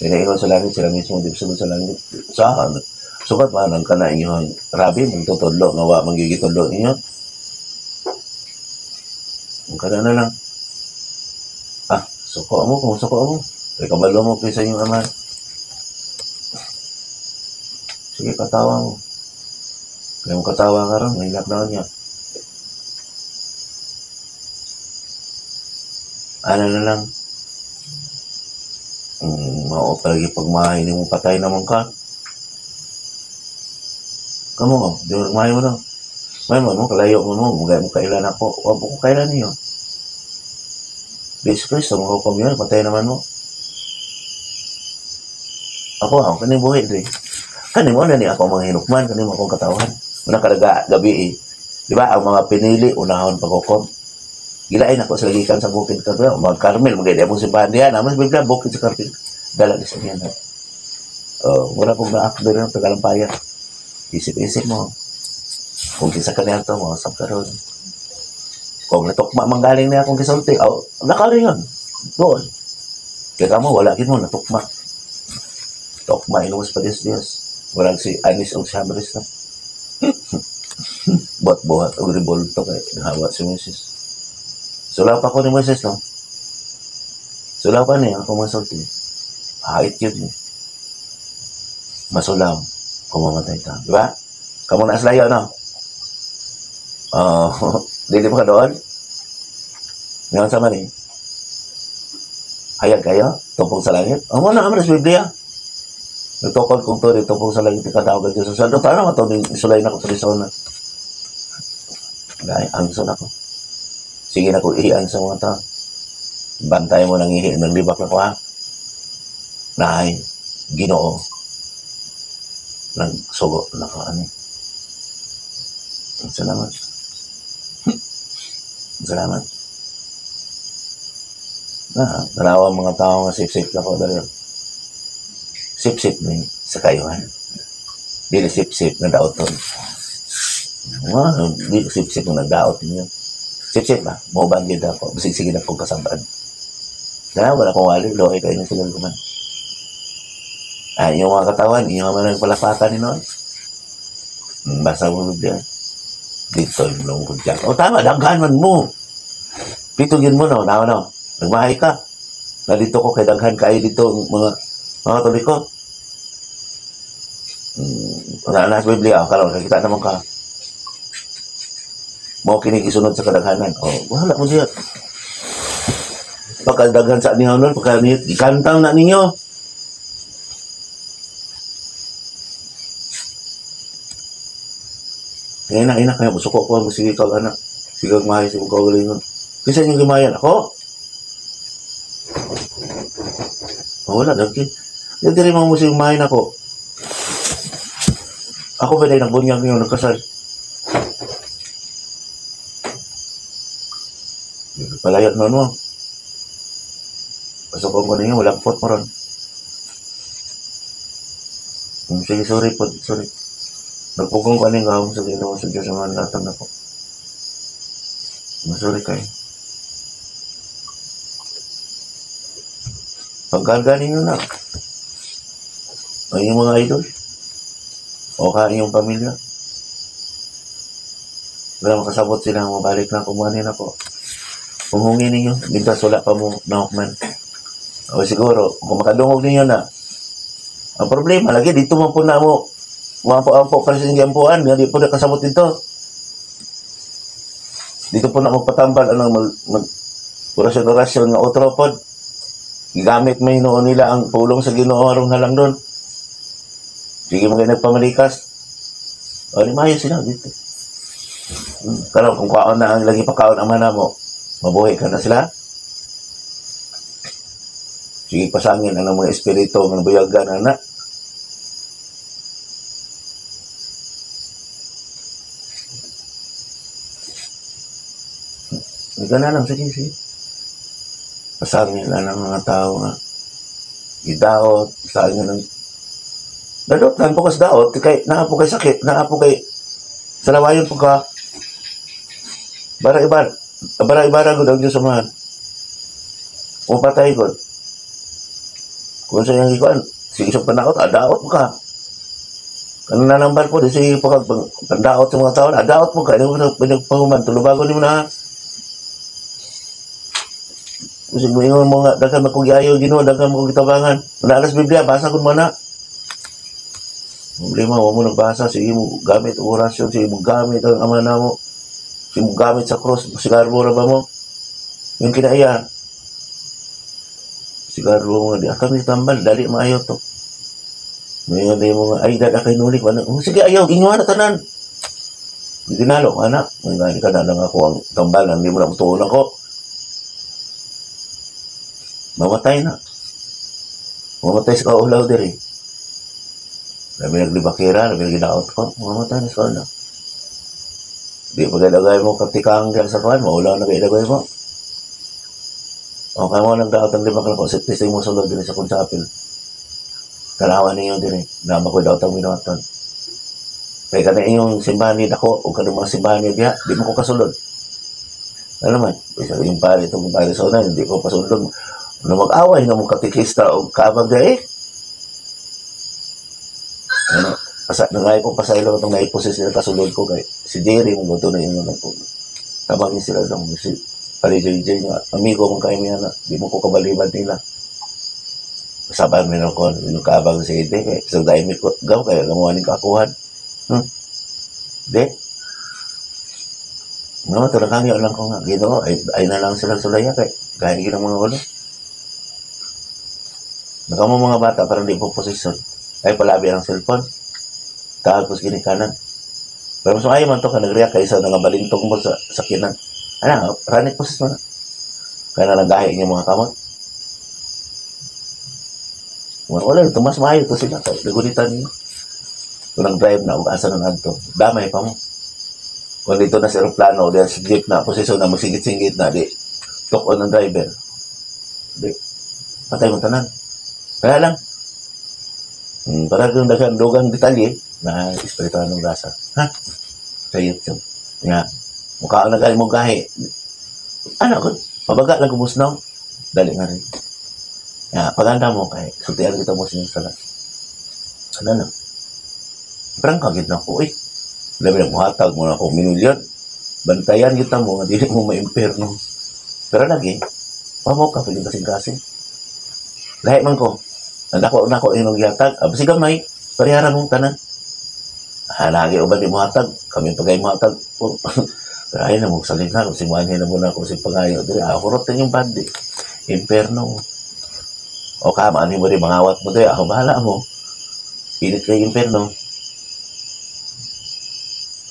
Kaya ingon sa langit, sila mismo, di sulod sa langit. Saan? Sukat man ang kana inyong rabi, magtutudlo, nga wa manggigitudlo ninyo. Ang kana na lang. Ah, suko mo, kung suko mo. Kaya kabalo mo kaysa inyong ama. Sige, katawa mo. Kaya mo katawa ka ron, mahilak na niya. Ano na lang. Mao palagi pagmahay ni mo, patay naman ka. Kamo, di mo mahay mo na. May mo, mo, kalayo mo mo, magay mo kailan ako. Wa mo ko kailan niyo. Yesu Kristo, mahukom yun, patay naman mo. Ako, ako, kaning buhi, di. Kaning mo na ni ako mga hinukman, kaning mo akong katawan. Una kalaga, gabi eh. Di ba, ang mga pinili, unahon paghukom. Gilain ako sa lagikan sa bukid ka, mga Carmel, magay mo simbahan diyan. Naman sa Biblia, bukid sa Carmel. Dala ni sa niya na. Oh, wala pong naakdo rin ang Tagalampaya. Isip-isip mo. Kung kinsa ka niya ito, mausap ka ron. Kung natukma manggaling niya akong gisulti, oh, nakari yun. Doon. Kaya mo, wala gin mo, natukma. Tukma, inuwas pa Diyos Diyos. Walang si Anis o si Hamris na. Buhat-buhat o revolto kay nahawa si Moises. Sulaw pa ko ni Moises, no? Sulaw pa niya ako masulti. Hait yun eh. Masulaw kung mamatay ka. Di ba? Kamu na aslayo, no? Oh, dili mo ka doon? Ngayon sa mani. Hayag kayo? Tupong sa langit? Ang muna kami sa Biblia. Nagtukod kong turi, tupong sa langit, ikatawag ang Diyos. Sa ano, tama ito, isulay na ko sa zona. Dahil, ang zona ko. Sige na ko, ihian sa mga tao. Bantay mo ng ihi, naglibak na ko, ha? Naay, Ginoo. Nagsugo na ko, ano. Salamat. Salamat. Na, dalawa mga tao nga sip-sip na ko, dali. Sip-sip ni sa kayuhan. Dili sip-sip na daoton. Wow, dili sip-sip na nagdaot ninyo. Sip-sip ba? Mauban gid ako. Bisig sige na kong kasabaan. Na, wala akong wali. Loke kayo na sila guman. Ay, yung mga katawan, yung mga nagpalapakan ni noon. Basa mo Biblia. Dito yung lungkot dyan. O tama, daghan man mo. Dito yun mo, no? Nawa, no? Nagmahay ka. Na dito ko kay daghan kayo dito mga katoliko. Wala na sa Biblia. O, karon, kakita naman ka. Mao kinig isunod sa kadaghanan. O, wala mo siya. Pagkadaghan sa niyo nun, pagka ikantang na ninyo. Kaya na, ina, kaya musuko ko, sige ka, anak. Sige, mahay, sige ka, galingon. Kasi inyo gimayan, ako? Oh, wala, dagki. Hindi rin mo sige mahay na ako. Ako ba dahil nagbunyag niyo, nagkasal? Palayot na mo. Pasok ko ninyo, walang pot mo ron. Sige, sorry po, sorry. Nagpugong ko aning gawang sa Ginoo sa Diyos ang latag na po. Sorry kayo. Pagkarga ninyo na. Ang inyong mga idol. O ka inyong pamilya. Wala makasabot sila, mabalik na kumuha na po. Kung ninyo, bigtas wala pa mo nahukman. O siguro, kung makadungog ninyo na, ang problema, lagi dito man po na mo, mampo-ampo kasi sa ampuan, nga di po na kasabot dito. Dito po na magpatambal, anong mag orasyon-orasyon nga otro pod. Gigamit may noon nila ang pulong sa Ginoo aron halang doon. Sige mo kayo nagpamalikas. O, di maayo sila dito. Karon kung kaon na ang lagi pakaon ang mana mo, mabuhi ka na sila. Sige pasangin ang mga espiritu nga buyagan ana. Gana lang, sige, sige. Pasangin lang ang mga tao nga gidaot, pasangin lang. Dadot lang po kas daot, kay naa po kay sakit, naa po kay salawayon po ka. Bara ibar, bara ibara gud ang Diyos Amahan. O patay gud. Kung sa iyang gikuan, sige sa panaot, adaot mo ka. Kanang nanambal po, di sige pa kag pandaot sa mga tao, adaot mo ka, hindi mo na pinagpanguman, tulubagon mo na. Kasi mo ingon mo nga, daghan makugiayo, Ginoo, daghan makugitabangan. Naalas Biblia, basa kun mana. Problema, wa mo nagbasa, sige mo gamit ang orasyon, sige mo gamit ang ama na mo, sige mo gamit sa cross, sigarbo ra ba mo? Yung kinaiya, sigarbo mo, di kami tambal, dali maayo to. Ngayon di mo nga, ay, dada kay nulik, wala, oh, sige, ayaw, inyo na tanan. Ginalo, anak, ngayon ka na lang ako ang tambal, hindi mo na mutuon ako. Mamatay na. Mamatay sa kaulaw diri. Labi naglibakira, labi naginaot ko. Mamatay na sa kaulaw. Di pa kailagay mo katikang dyan sa kuhan, maulaw na kailagay mo. O kaya mo nagdaot ang libak ko, sa mo sulod diri sa kunsapil. Tanawan ninyo diri, nama ko daot ang minuaton. Kaya ka na inyong simbahan ni dako, o kanong mga simbahan ni diha, di mo ko kasulod. Ano man, isa yung pare, itong pare sa una, hindi ko pasulod. Ano mag-away nga mo katikista o kaabag dahil eh. Ano, nangay ko pasaylo itong naiposes sila kasulod ko kay si Jerry mo to na inyo na po. Tabangin sila dong si pare JJ nga amigo mong kayo niya na di mo ko kabalibad nila. Sabay mo ko yung kaabag si Ede kay sa dahil ko gaw kay gamuha ning kakuhan. De. No, talagang yun lang ko nga Ginoo ay, ay na lang sila sulaya kay gaya gid ang mga ulo. Nakamo mga bata parang di po posisyon. Ay palabi ang cellphone. Tapos gini kanan. Pero mas maayo man to ka nag-react kaysa nga balintong mo sa sakinan. Ano, running posisyon na. Kaya na lang gahi inyong mga kamot. Wala, ito mas maayo to sila. Nagunitan niyo. Kung nag-drive na, ug asa na ngadto. Damay pa mo. Kung dito na sa aeroplano, diyan sa jeep na, posisyon na, magsingit-singit na, di, tuk-on ang driver. Di, patay mo tanan. Kaya lang, para kung daghang dugang detalye na espiritual ng grasa. Ha? Sa YouTube. Nga, mukha na galing mo gahi. Ano, kung pabaga lang gumusnaw, dali nga rin. Nga, paganda mo kay, sultian kita mo sinyong sala. Ano na? Parang kagit na ko, eh. Labi na, muhatag mo na ako, minulyon. Bantayan kita mo, nga dili mo ma-imperno. Pero lagi, pamaw ka, piling kasing-kasing. Lahi man ko. Nako nako inyong gihatag. Aba si gamay, parehara mong tanan. Ah, lagi uban di mo hatag. Kami pagay mo hatag. Pero ay na mo saling na kung simuan na mo na kung si pangayo diri. Ah, hurot yung bandi. Imperno. O ka maani mo rin mangawat mo diri. Ako bahala mo. Init kay imperno.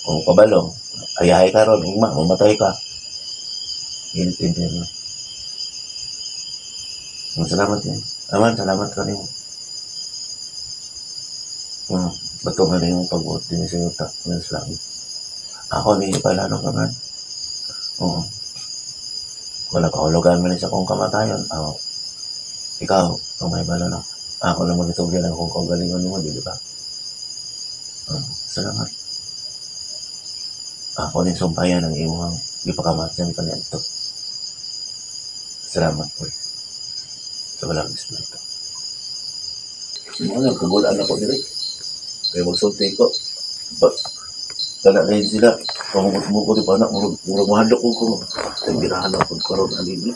O kabalo, ayahay ka ron, ugma, mamatay ka. Init imperno. Salamat yan. Aman, salamat ka rin. Bato nga rin yung pag-uot din sa yuta. Ng langit. Ako ni palalo ka man. Oo. Wala kahulugan man sa akong kamatayon. Ako. Ikaw, ang may balo na. Ako na magitugyan ang akong kaugalingon mo, di ba? Salamat. Ako ni sumpayan ang imong gipakamatyan kaniadto. Salamat po. Sa walang espiritu. Mga kagulaan ako diri. Kaya magsulti ko. Kana na sila. Pamukot-mukot di pa na. Murag mahadlok ko ko. Tagirahan ako karon ani ni.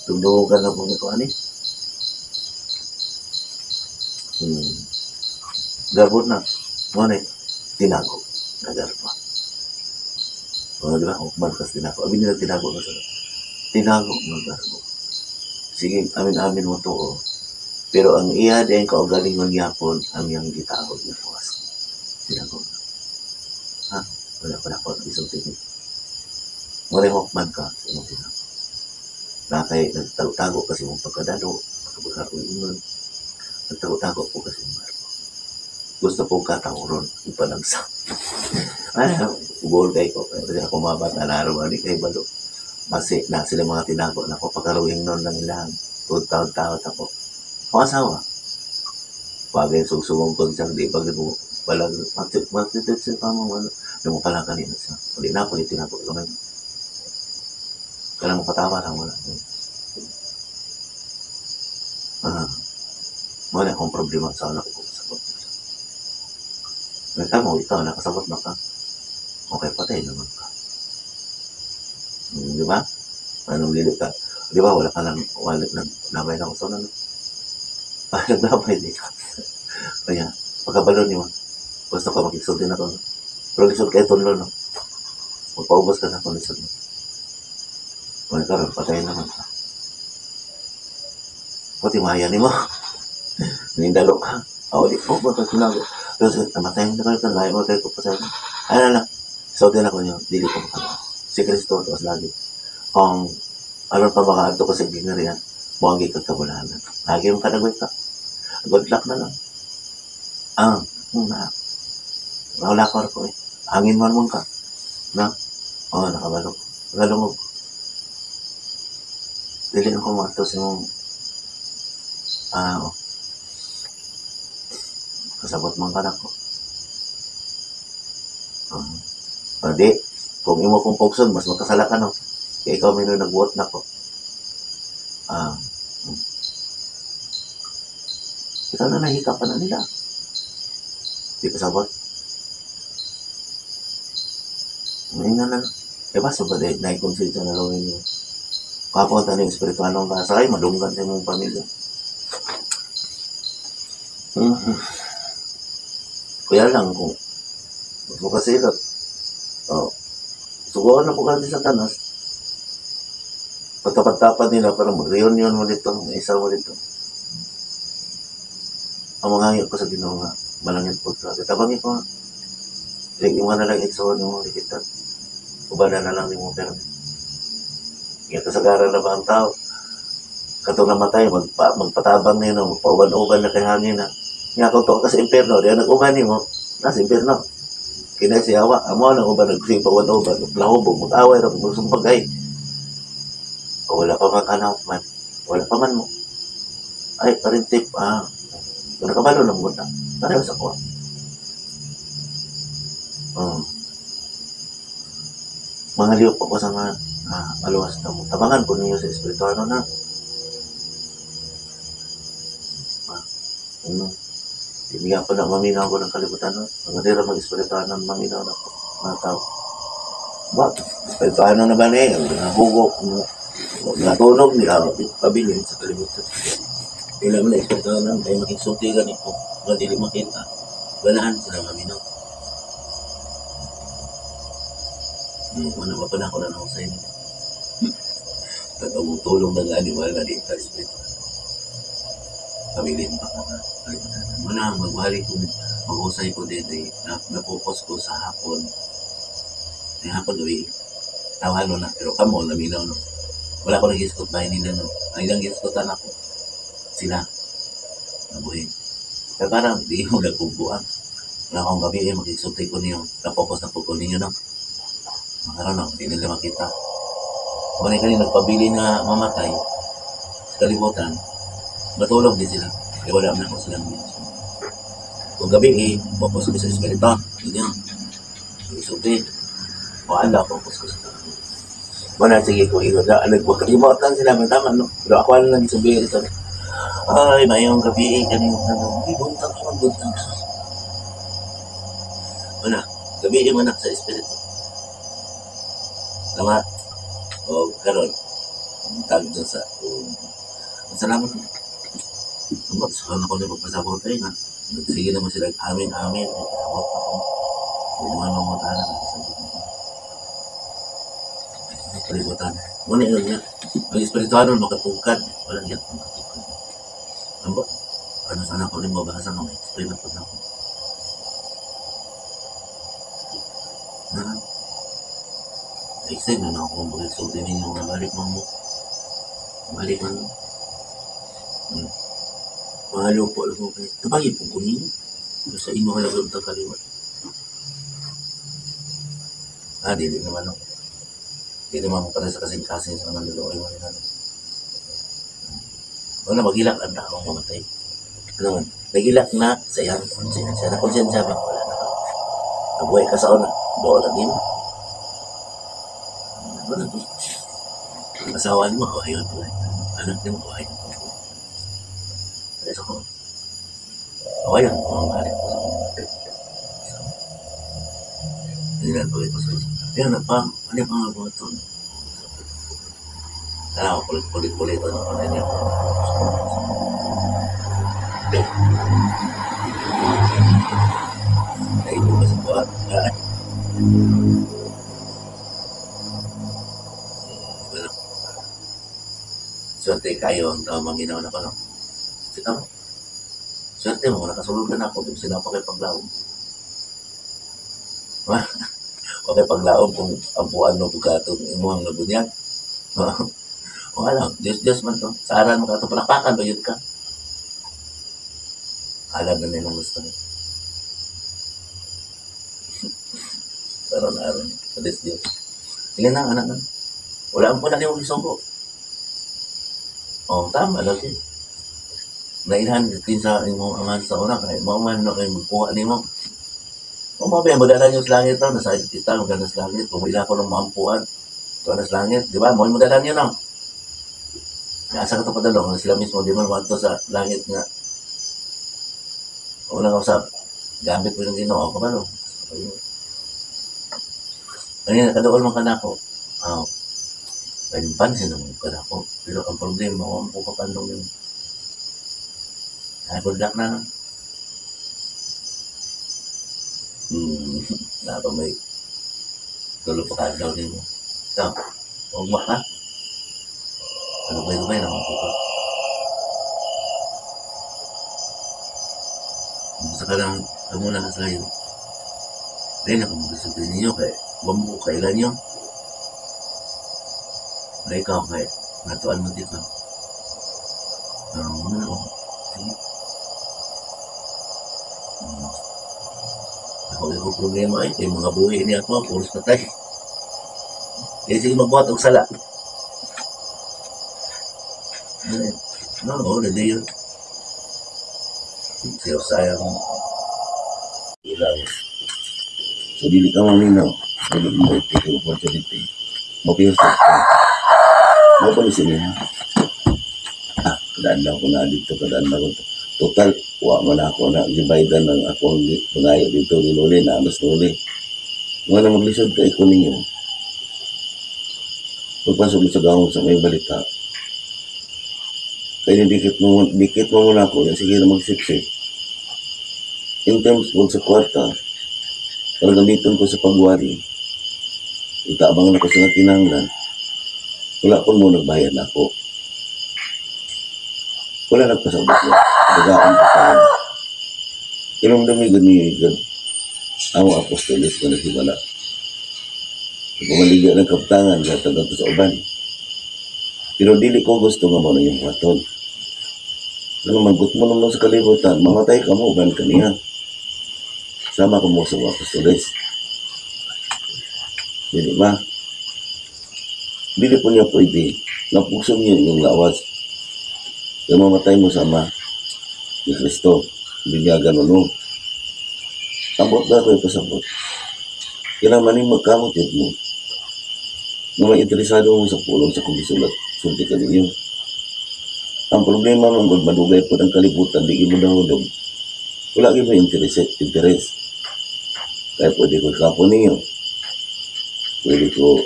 Tugdugan ako nito ani. Garbot na. Mo ni tinago. Nagarba. O, di ba? Hukman kas tinago. Amin nila tinago na sa tinago ng garbo. Sige, amin-amin mo to. Oh. Pero ang iya din kaugalingon yapon ang iyang gitawag na puwas. Tinago. Ha? Wala pa na ako isulti ni. Murihok man ka sa imong tinago. Na kay nagtago-tago kasi mong pagkadalo, pagkapagkaroon, nagtago-tago po kasi mong barko. Gusto po ka tauron, ipanagsa. Ay, ugol kay ko. Kasi ako mga bata na araw, ani kay balo. Kasi na sila mga tinago na ako pagkaruing nun ng ilang. Taon-taon ako. Ako asawa. Bagay sugsugong konsang di pag mo balag matitip siya pa mo ano. Di mo pala kanina siya. Uli na ako yung tinago kamay. Kailangan mo patawa lang wala. Ah, wala akong problema sa anak ko kasabot. Nagtamo, ikaw nakasabot na ka. Okay, patay naman ka. Di ba? Anong dili ka? Di ba, wala ka lang, wala nang nabay na ako sa ano. Ah, naglabay di ka. Kaya, pagkabalo niyo, gusto ko makiksulti na to. No? Pero lisod kayo tunlo, no? Magpaubos ka na kung lisod. No? Wala ka ron, patay naman ka. Pati maya ni mo. Nindalo ka. Oh, di ko ba ito sinabi? Pero namatay na kayo, layo mo tayo ko pa sa'yo. Ay, na lang. So, din ako niyo, dili ko makagawa. Si Kristo, tapos lagi. Kung aron pa makaadto ko sa ginarian, buwagi ka kabulanan. Lagi mo kanagoy ka. Good luck na lang. Ah, na. Wala ko ko eh. Hangin man mo ka. Na? Oh, nakabalo. Nakalungog. Dili ako maadto sa imong ah, oh. Kasabot man ka nako. Di, kung imo kong pugson, mas magkasala ka no. Kaya ikaw may nagbuot nako. Ah, Ikaw na nahika pa na nila. Di kasabot. Ngayon na lang. Eh, basta ba di, naikonsensya na lang ninyo. Kapwa tayo ng espiritualong kasakay, madunggan sa imong pamilya. Kaya lang kung mas makasilot. Oh. Subukan na po kasi sa tanas. Pagtapat-tapat nila para mag-reunion mo dito, may isa mo dito. Ang mga hangyo ko sa Ginoo nga, malangit po ka. Tabangin ko nga. Like, yung na lang igsoon yung mga kita. Ubanan na lang nimo pero. Nga kasagaran na ba ang tao? Katong namatay, magpatabang nino, magpauban-uban na kay hangin na. Nga kung to ka sa impyerno, diyan nag-uban nimo, nasa impyerno. Kinay siya awa, amo nang uban nagsipa uban-uban, maglahubog, mag-away ra, magsumpagay. O wala pa man kanaw man, wala pa man mo. Ay, parintip, ah. Kung nakabalo lang mo na, pareho sa kuha. Oh. Mga liyo pa ko sa mga maluwas na mo. Tabangan po ninyo sa espirituano na. Ah, ano? Hindi pa na maminaw ko ng kalibutan. No? Ang dira mag-espirituano, maminaw na ko. Mga tao. Ba, espirituano na ba niya? Nahugok, natunog nila, pabilin sa kalibutan. Hindi naman na espirituano, kaya makiksulti ka nito. Kung dili makita, ganahan sila maminaw. Wala pa pa na ako na sa inyo. Tatawag tulong ng animal na dito espiritual. Pabilin pa ka na. Kalibutan. Wala, magwali ko, mag-usay ko din eh. Napupos ko sa hapon. Ay, hapon gabi. Tawano na, pero kamo, naminaw no. Wala ko nag-iskot bahay nila no. Ang ilang giskutan ako. Sila. Nabuhin. Pero parang di mo nagkubuan. Wala akong gabi eh, magkisulti ko niyo. Napopos na po ko ninyo no. Makaroon no, hindi nila makita. Kung ano kanina nagpabili na mamatay sa kalibutan, matulog din sila. Kaya wala na ako silang mention. Kung gabi eh, focus ko sa espiritu. Yun yun. Isulti. O ala, focus ko sa tao. Wala, sige ko, ilo. Nagpagkalimutan sila, may tama, no? Pero ako lang sabihin ito. Ay, mayong gabi eh, kanina tanong. Ay, buntag ko, buntag. Wala, gabi eh, manak sa espiritu. Tama? O, karon tag dyan sa, salamat. Ang sa ako na pagpasabot ay nga. Sige naman sila, amin, amin. Pagpasabot ako. Hindi naman mamutahan na pagpasabot ako. Kalibutan. Muna yun nga. Ang espirituano makatugkad. Walang yan makatugkad. Abo, ano sana ko rin mabasa nga may explain na po na ako. Na, extend na ako kung mag-exulti ninyo nga balik man mo. Balik man mo. Mahalo po alam mo kayo. Tabagi po ko ninyo. Sa inyo ka lang ang kaliwat. Ah, dili naman no. Dili naman mo para sa kasing-kasing sa kanang lolo. Ay, wala na. Wala, magilak ang taong mamatay. Ano man, nagilak na sa iyang konsensya. Na konsensya ba? Wala na ka. Nabuhay ka sa una. Doon na din. Wala na. Asawa mo, kawayon pala. Anak mo, kawayon. Kaya ko, kawayon. Mga anak ko sa hindi na pagay ko sa ayun na pa. Ano pa nga ba ito? Ano, kulit-kulit-kulit. Ano pa na niya? Ay, ito ba sa buhat? Wala. Swerte kayo ang tao maminaw na pa, no? Sita mo. Swerte mo, nakasulod ka na ako. Sila pa kayo paglaom. Okay, paglaom kung ampuan mo pagkatong imuhang nabunyag. Wala, Diyos Diyos man to. Sa aran mo ka ito, palakpakan ba yun ka? Alam na nilang gusto mo. Pero na aran, Diyos Diyos. Sige na, anak na. Wala ang pala niyong isugo. Oh, tama lagi. Nailhan kinsa imong amahan sa una kay mao man na kay magkuha nimo. Kung mabaya, magdala niyo sa langit, no? Nasa kita, magdala sa langit. Kung ila ko ng maampuan, ito na sa langit. Di ba? Mo magdala niyo lang. Asa ka ito padalo? Sila mismo, di man maadto sa langit nga. Unang usap, gamit mo yung Ginoo, kabalo. Ayun, nakadool man ka na ako. Ah, pwede pansin naman ka na ako. Pero ang problema, kung ang kapandong yun. Ay, good luck na lang. Napa may tulo pa ka daw din mo. Ikaw, huwag mo ha? Ano ba yun ba yun? Basta ka lang, muna ka sa'yo. Dahil ako mag-isip ninyo kay bambu kailan nyo. Na ikaw kay natuan mo dito. Pero muna ako. Sige. Ako yung problema ay, yung mga buhi niya ako, puros patay. Kaya sige magbuhat og sala. No, no, hindi yun. Siya sayang. Ilang. So, dili ka maminaw. Dili mo take opportunity. Mapiyos ka. Mapalusin niya. Ah, kadaan lang ko na dito, kadaan lang ko. Total, wa man ako na gibaydan ng akong pangayo dito ni Luli, na amas Luli. Nga na maglisod ka iko ninyo. Pagpasok mo sa gawang sa may balita, kaya dikit mo muna ako, yan sige na magsipsip. In terms po sa kwarta, para gamitin ko sa pagwari, itaabang na ko sa kinahanglan, wala ko mo nagbayad na ako. Wala nagpasabot ko. Dagaan ko tayo. Ilong dami ganyan, ang apostolis ko naghiwala. Pumaliga ng kaptangan, gatag ato sa uban. Pero dili ko gusto nga mo na yung waton. Ano magot mo naman sa kalibutan, mamatay ka mo, uban kaniya. Sama ko mo sa apostolis. Dili ba? Dili po niya pwede. Napukso niyo yung lawas. Kaya mamatay mo sama ni Kristo. Binyagan mo no. Abot na ako yung pasabot. Kailangan maning magkamot yun mo. Na may interesado mo sa pulong sa kong gisulat. Sulti ka ninyo. Ang problema mong God, madugay po ng kalibutan, di mo nahulog. Wala kayo may interes. Kaya pwede ko kapo ninyo. Pwede ko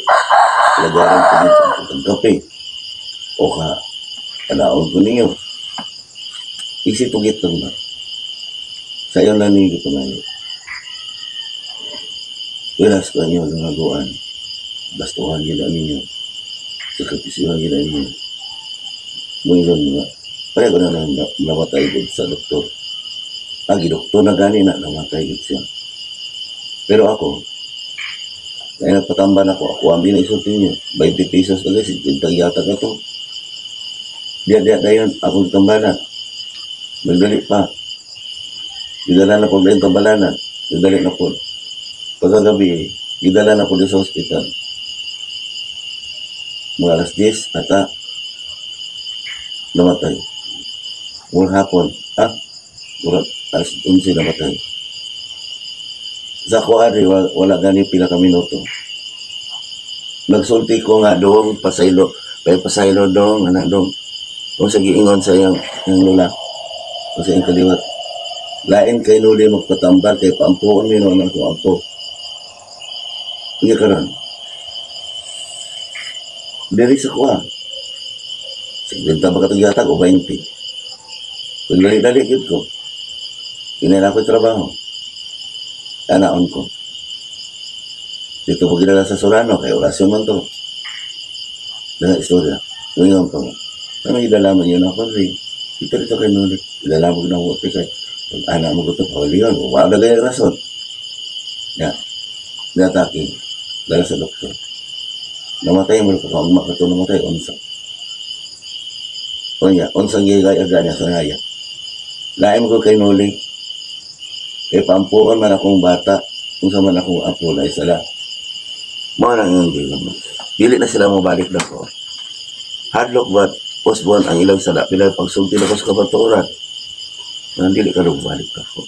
lagaran ko dito ang kape. O ka, anaon ko ninyo. Isip lang ba? Sa iyo lang ninyo pangayo. Wilas ko ninyo ang nagawan. Bastuhan gila ninyo. Sakapisihan gila ninyo. Muingon nga. Pareho na lang namatay gud sa doktor. Ang doktor na gani na namatay gud siya. Pero ako, kaya nagpatamban ako, ako ang binaisulti niyo. 20 pesos na guys, 50 yata ka to. Diya, dayon, akong tambalan. Nagdali pa. Gidala na po yung tambalanan. Nagdali na po. Pagkagabi, gidala na po sa ospital. Mga alas 10, ata, namatay. Mula hapon, mura, alas 11 namatay. Sa ako, ari, wala gani pila ka minuto. Nagsulti ko nga dong, pasaylo, kay pasaylo dong, anak dong. Kung sa giingon sa iyang lula, o sa iyang kaliwat. Lain kay nuli magpatambal, kay paampuon mi no, anak ko, ampo. Hindi ka ron. Diri sa kuha. 50 ba katong yatag o 20? Kung dali-dali, gid ko. Inay na ako trabaho. Anaon ko. Dito ko gidala sa Solano, kay orasyon man to. Dengan istorya. Ngayon pa mo. Ano gidala man yun ako rin. Dito rito kay Nuli. Gidala mo na ako. Kay pag anak mo ko ito, pawalihan. Wala na gaya rason. Ya. Natake. Dala sa doktor. Namatay mo ko. Ang makato namatay. Unsa. Unya, unsang gigay aga niya sa ngaya. Lain mo ko kay Nuli. Kay pampuon man akong bata. Unsa man akong apo na isala. Mao nang iyong gilang. Dili na sila mobalik na ko. Hadlok ba usbon ang ilang sala pila pagsulti na ko sa kabaturan. Nang dili ka balik ako.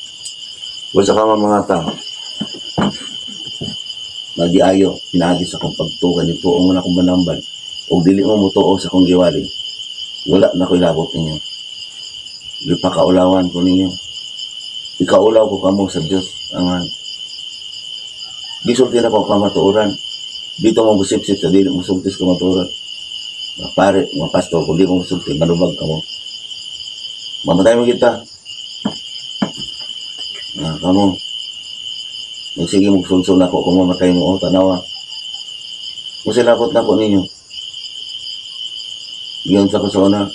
Kung sa kama mga tao, nagiayo, pinaagi sa akong pagtukan, yung tuong man akong manamban, o dili mo mutuo sa akong giwali, wala na ko'y labot ninyo. Gipakaulawan ko ninyo. Ikaulaw ko kamo sa Diyos. Ang gisulti na ko kamatuoran. Dito mo musipsip sa dili mo sulti sa kamatuoran. Mga pare, mga pastor, kung di mo musulti, manubag ka mo. Mamatay mo kita. Kamo. Magsige mo sulsul ako kung mamatay mo, oh, tanawa. Kung silabot na ko ninyo. Giyon sa kusona.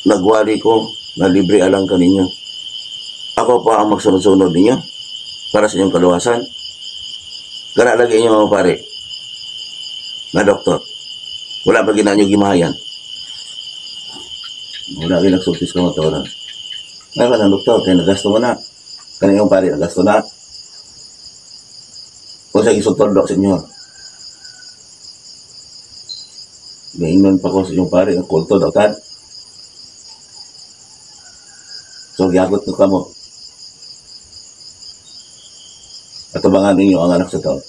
Nagwali ko, na libre alang kaninyo. Ako pa ang magsunod-sunod ninyo para sa inyong kaluwasan. Kana lagi inyo mga pare na doktor. Wala ba ginanyo gimahayan? Wala rin nagsultis ka maturan. Ngayon ka ng doktor, kaya nagasto mo na. Kaya yung pare, nagasto na. Kung sa isultol dok sa inyo. Gaingon pa ko sa inyong pare, ang kulto daw tad. So, giagot ko kamo. Atubangan ninyo ang anak sa tao.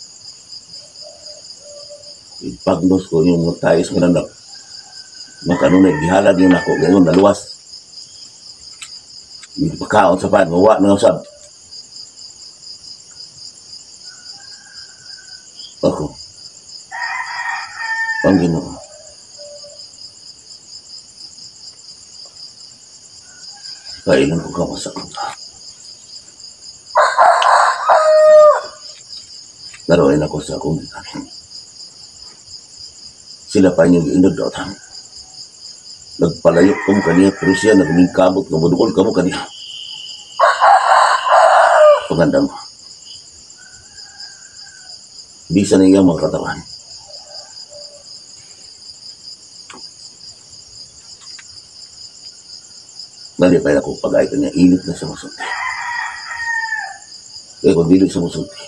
Ipagnos ko yung mga tayo sa kananap. Makanunay, gihalad yun ako. Ganyan, naluwas. Pagkaon sa pan, mawa na usab. Ako. Ang Ginoo. Kailan ko kamo sa kong Laruin ako sa akong gikanin. Sila pa inyong giindog daw tang. Nagpalayo kamo kaniya, pero siya nagmingkamot nga moduol kamo kaniya. Paganda mo. Bisa na iya mga katawan. Dali pa ako pag-ay kanya, init na sa musulti. Kaya kung dili sa musulti,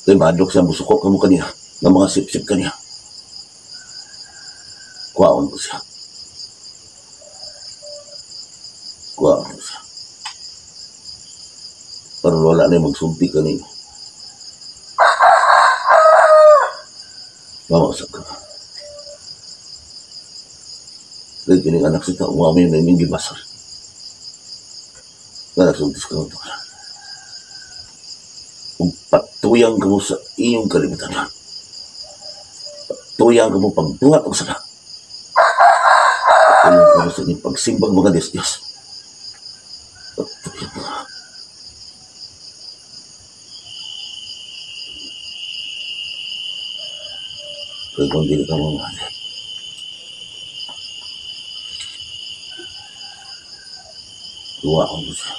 kaya madlok siya, musuko ka mo kaniya, ng mga sip-sip kaniya. Kuwaon ko siya. Kuwaon ko siya. Pero wala na yung magsulti kaniya. Mamausap ka. Kaya kining anak sa tao, umami na inyong gibasar. Kaya nagsultis ka ito. Kung patuyang ka mo sa iyong kalimutan, patuyang ka mo pagbuhat o sala. Patuyang ka mo sa inyong pagsimbag mga Diyos-Diyos. Patuyang ka. Kaya kung dili ka mamahal, Duwa ko siya.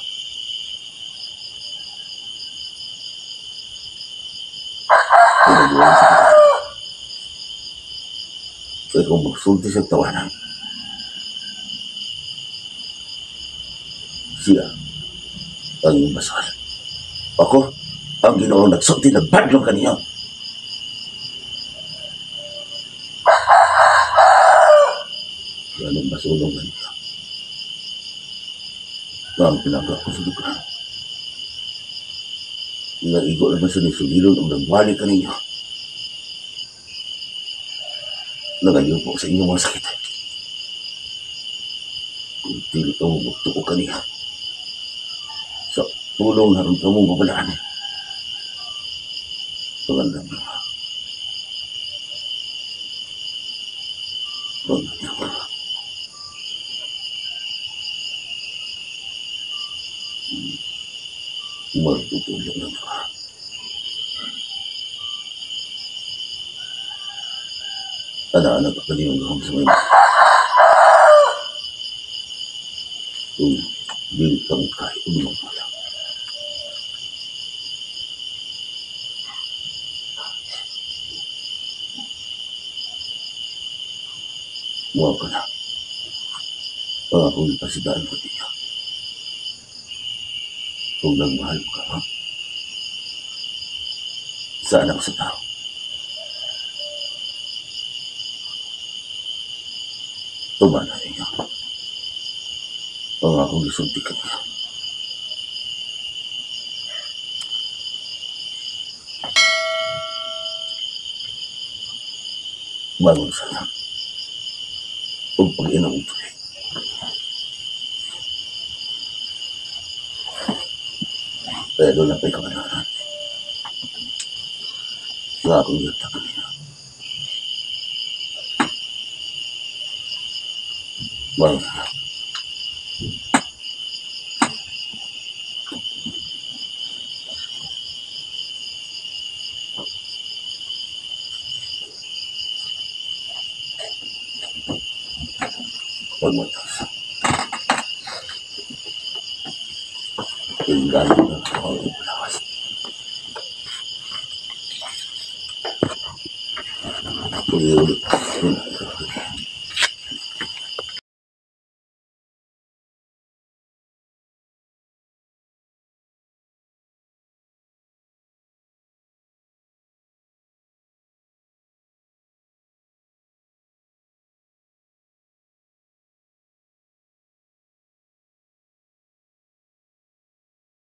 Pinagawa sa kanya. Kaya kung magsulti siya tawanan, siya ang iyong basal. Ako, ang Ginoo nagsulti, nagbadlong kaniya. Anong basulong kaniya? Ang pinaka ko sa lugar. Naigo naman sa nisulilon ang nagwali kaninyo. Nangayon po sa inyong mga sakit. Kung dili ka mo magtuo kaniya, sa tulong na rin ka mo mabalaan. Pangandam ka. Pangandam ka. Magtutulong lang ka. Anak-anak ka niyong gahom sa mga kung dili ka mo kahit umang pala. Muha ka na. Ang akong ipasidaan ko niya. Kung nagmahal ka, ha? Sa anak sa tao. Tumana niya. Ang akong isulti ka niya. Bangon sana. Huwag pag-inom ito eh. Pero na pa'y kamanaran. Nga akong yata kanina. Bangon sana. Pagmatas. Tinggal na ang lakas. Ulit-ulit.